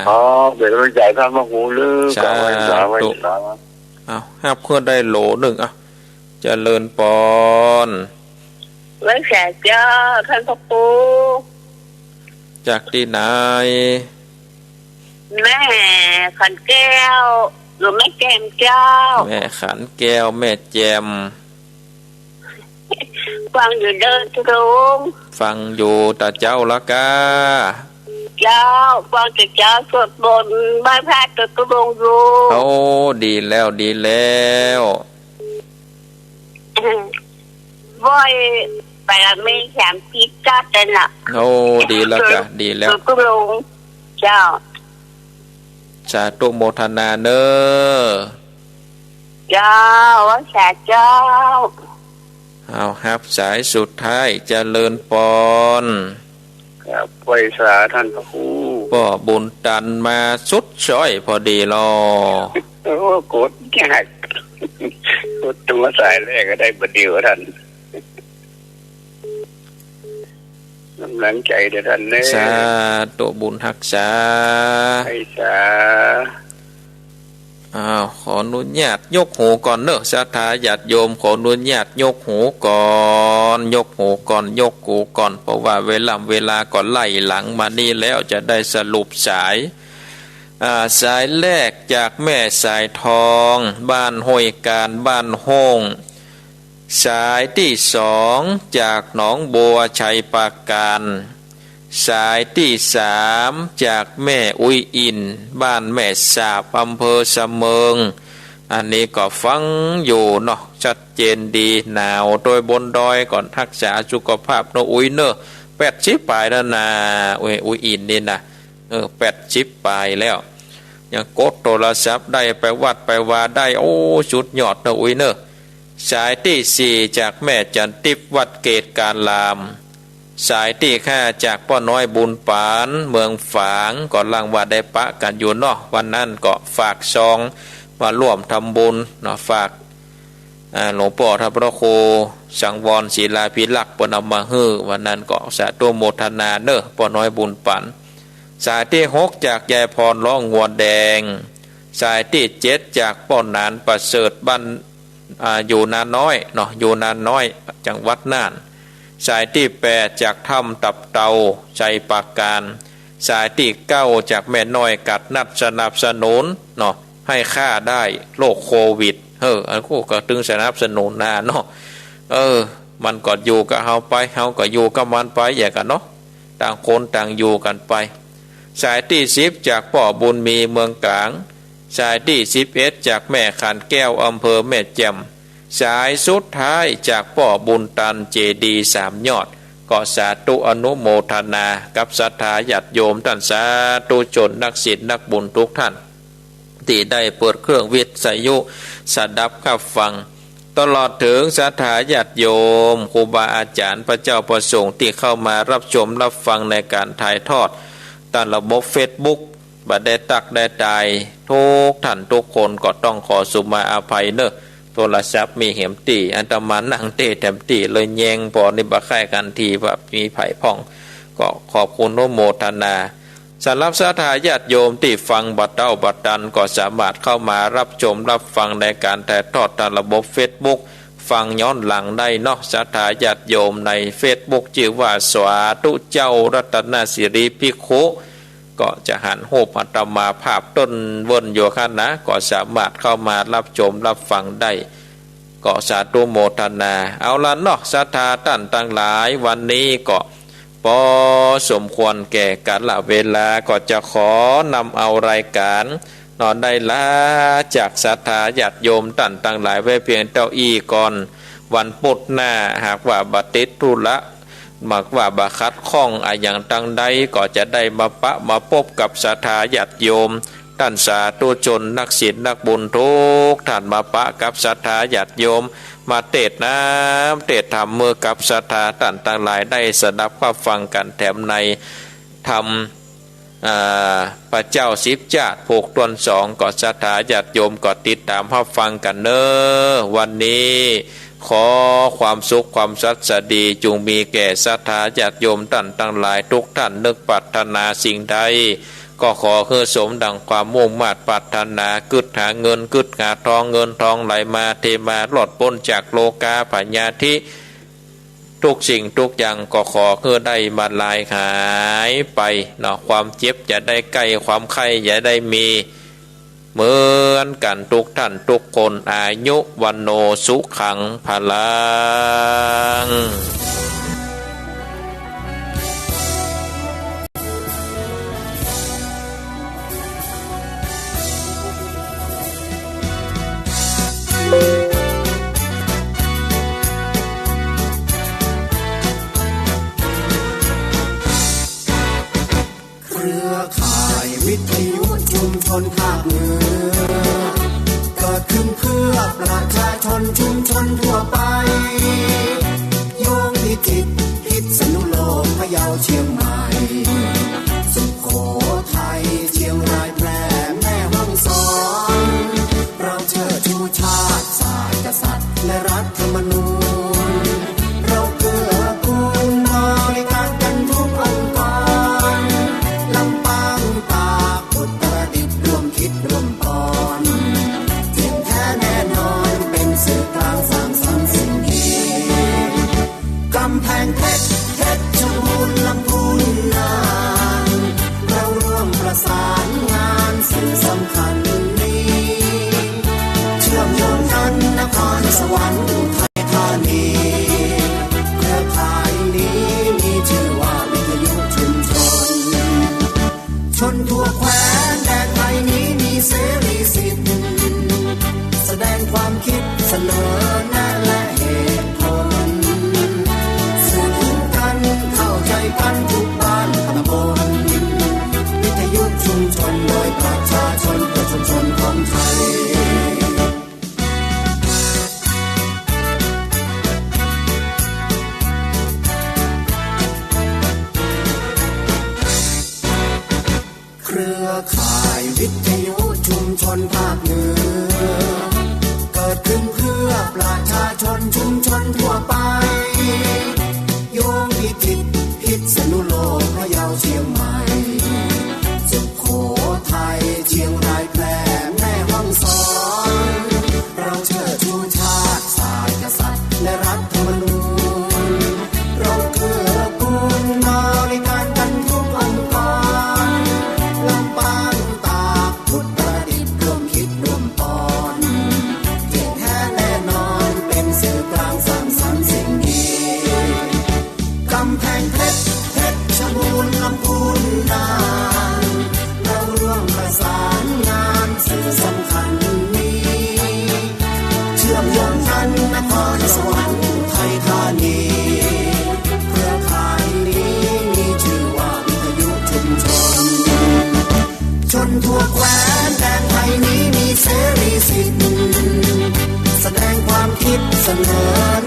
อ๋อ เป๋นกำลังใจ๋ต้านพระครูเด้อ สาธุ กราบไหว้สา ไหว้สา เอา ฮับเพื่อได้โหลนึ่ง เอา เจริญปอน ไหว้สาเจ้าต้านพระครู จากตี้ไหน แม่ขันแก้ว อยู่แม่แจ่มเจ้า แม่ขันแก้ว แม่แจ่ม ฟังอยู่เด้อทุดงค์ ฟังอยู่ตะเจ้าละก้า เจ้า ฟังตะเจ้าสวดมนต์ไหว้พระตะทุดงค์อยู่ โอ้ ดีแล้ว ดีแล้ว ไหว้บารมีสามสิบชาตินั่นน่ะ โอ้ ดีแล้วก้า ดีแล้ว ตะทุดงค์ เจ้า สาธุโมทนาเน้อ เจ้า สาเจ้า เอา ฮับสายสุดท้าย เจริญปอน ครับ ไหว้สาต้านพระครู ป้อบุญตันมาสุดซ้อยพอดีลอ โอ้ กดยาก กดตรงสายแรกก็ได้บ่าเดี่ยวต้าน กำลังใจ๋เด้อต้านเน้อ สาธุบุญฮักษา ไหว้สา อ้าว ขออนุญาตยกหูก่อนเน้อ ศรัทธาญาติโยม ขออนุญาตยกหูก่อน ยกหูก่อน ยกหูก่อน เพราะว่าเวลา เวลาก็ไล่หลังมานี่แล้ว จะได้สรุปสาย อ่า สายแรกจากแม่สายทอง บ้านห้วยกาญ บ้านโฮ่ง สายตี้สองจากหนองบัว ชัยปราการ สายตี้สามจากแม่อุ๊ยอิ่น บ้านแม่สาบ อำเภอสะเมิง อันนี้ก็ฟังอยู่เนาะ ชัดเจนดี หนาวโตยบนดอย ก็ฮักษาสุขภาพเน้ออุ๊ยเน้อ แปดสิบป๋ายแล้วนา อุ๊ย อุ๊ยอิ่นนี่นะ เออ แปดสิบป๋ายแล้ว ยังกดโทรศัพท์ได้ ไปวัดไปวาได้ โอ้ สุดยอดเน้ออุ๊ยเน้อ สายตี้สี่จากแม่จันทิพย์ วัดเกตุการาม สายตี้ห้าจากป้อน้อยบุญปาน เมืองฝาง ก็ลังว่าได้ปะกั๋นอยู่เนาะ วันนั้นก็ฝากซองมาร่วมทำบุญเนาะ ฝาก อ่า หลวงป้อท่านพระครูสังวรศิลาภิรักษ์ เปิ้นเอามาหื้อ วันนั้นก็สาธุโมทนาเน้อ ป้อน้อยบุญปาน สายตี้หกจากยายพร ล้องัวแดง สายตี้เจ็ดจากป้อหนานประเสริฐ บ้าน อ่า อยู่นาน้อยเนาะ อยู่นาน้อย จังหวัดน่าน สายตี้แปดจากถ้ำตับเตา ชัยปราการ สายตี้เก้าจากแม่น้อย กัดนัดสนับสนุนเนาะ ให้ข้าได้โรคโควิด เออ อันกู้ก็ตึงสนับสนุนนาเนาะ เออ มันก็อยู่กับเฮาไป เฮาก็อยู่กับมันไป อย่างกั๋นเนาะ ต่างคนต่างอยู่กั๋นไป สายตี้สิบจากป้อบุญมี เมืองก๋าง สายตี้สิบเอ็ดจากแม่ขันแก้ว อำเภอแม่แจ่ม สายสุดท้ายจากป้อบุญตัน เจดีย์สามยอด ก็สาธุอนุโมทนากับศรัทธาญาติโยมต้านสาธุชนนักศีลนักบุญทุกท่าน ตี้ได้เปิดเครื่องวิทยุสดับฮับฟัง ตลอดเถิงศรัทธาญาติโยม ครูบาอาจ๋ารย์ พระเจ้าพระสงฆ์ตี้เข้ามาฮับชมฮับฟังในก๋านถ่ายทอด ต้านระบบเฟซบุ๊ก บ่ได้ตักได้ตาย ทุกท่านทุกคนก็ต้องขอสุมาอภัยเน้อ โทรศัพท์มีแหมตี้ อาตมานั่งเต๊แถมตี้ เลยแยงปอนี้บ่ใค่กั๋น ตี้ว่ามีใผพ่อง ก็ขอบคุณอนุโมทนา สำหรับศรัทธาญาติโยมตี้ฟังบ่เต๊าบ่ตัน ก็สามารถเข้ามาฮับชมฮับฟังในก๋านถ่ายทอดต้านระบบเฟซบุ๊ก ฟังย้อนหลังได้เนาะ ศรัทธาญาติโยม ในเฟซบุ๊กจื้อว่า สาธุเจ้ารัตนสิริภิกขุ ก็จะหันฮูปอาตมาภาพเติ้นเวิ้นอยู่หั้นนะ ก็สามารถเข้ามาฮับชมฮับฟังได้ ก็สาธุโมทนา เอาละเนาะ ศรัทธาต้านตังหลาย วันนี้ก็ปอสมควรแก่กาละเวลา ก็จะขอนำเอารายก๋านเนาะ ได้ลาจากศรัทธาญาติโยมต้านตังหลายไว้เพียงเต้าอี้ก่อน วันพุธหน้า หากว่าบ่ติดธุระ หากว่าบ่ขัดข้องอะหยังตังใด ก็จะได้มาปะมาปบกับศรัทธาญาติโยม ต้านสาธุชนนักศีลนักบุญทุกท่าน มาปะกับศรัทธาญาติโยม มาเตสน์น้ำเตสน์ธรรม เมื่อกับศรัทธาต้านตังหลายได้สดับฮับฟังกั๋น แถมในธรรม อ่า พระเจ้าสิบจาติ ผูกตวนสอง ก็ศรัทธาญาติโยมก็ติดต๋ามฮับฟังกั๋นเน้อ วันนี้ ขอความสุขความสัสดีจุ่งมีแก่ศรัทธาญาติโยมต้านตังหลายทุกท่าน นึกปรารถนาสิ่งใด ก็ขอหื้อสมดั่งความมุ่งมาดปรารถนา กึ๊ดหาเงินกึ๊ดหาทอง เงินทองไหลมาเทมา รอดป๊นจากโรคาพยาธิ ทุกสิ่งทุกอย่างก็ขอหื้อได้บรรลัยหายไปเนาะ ความเจ็บอย่าได้ใก้ ความไข้อย่าได้มี เหมือนกั๋นทุกท่านทุกคน อายุ วัณโณ สุขัง พลัง เครือข่ายวิทยุชุมชนภาคเหนือ เกิดขึ้นเพื่อประชาชนชุมชนทั่วไป โยงพิจิตร พิษณุโลก พะเยา เชียงใหม่ สุโขทัย เชียงราย แพร่ แม่ฮ่องสอน เราเชิดชูชาติ ศาสตร์ กษัตริย์ และรัฐธรรมนูญ เราเกื้อกูลบริการกันทุกองค์กร ลำปาง ตาก อุตรดิตถ์ ร่วมคิดร่วมปอน เที่ยงแท้แน่นอน เป็นสื่อกลางสร้างสรรค์สิ่งดี กำแพงเพชร เพชรบูรณ์ ลำพูน น่าน เราร่วมประสานงานสื่อสำคัญนี้ เชื่อมโยงกันนครสวรรค์ อุทัยธานี เครือข่ายนี้มีชื่อว่าวิทยุชุมชน ชนทั่วแคว้นแดนไทยนี้มีเสรีสิทธิ์ แสดงความคิดเสนอแนะและเหตุผล สื่อถึงกันเข้าใจกันทุกบ้านตำบล วิทยุชุมชนโดยประชาชนเพื่อชุมชนของไทย เครือข่ายวิทยุชุมชนภาคเหนือ เกิดขึ้นเพื่อประชาชนชุมชนทั่วไป โยงพิจิตร พิษณุโลก พะเยา เชียงใหม่ สุโขทัย เชียงราย แพร่ แม่ฮ่องสอน เราเชิดชูชาติ ศาสตร์ กษัตริย์ และรัฐธรรมนูญ เราเกื้อกูลบริการกันทุกองค์กร ลำปาง ตาก อุตรดิตถ์ ร่วมคิดร่วมปอน เที่ยงแท้แน่นอน เป็นสื่อกลางสร้างสรรค์สิ่งดี กำแพงเพชร เพชรบูรณ์ ลำพูน น่าน เราร่วมประสานงานสื่อสำคัญนี้ เชื่อมโยงกันนครสวรรค์ อุทัยธานี เครือข่ายนี้มีชื่อว่าวิทยุชุมชน ชนทั่วแคว้นแดนไทยนี้มีเสรีสิทธิ์ แสดงความคิดเสนอ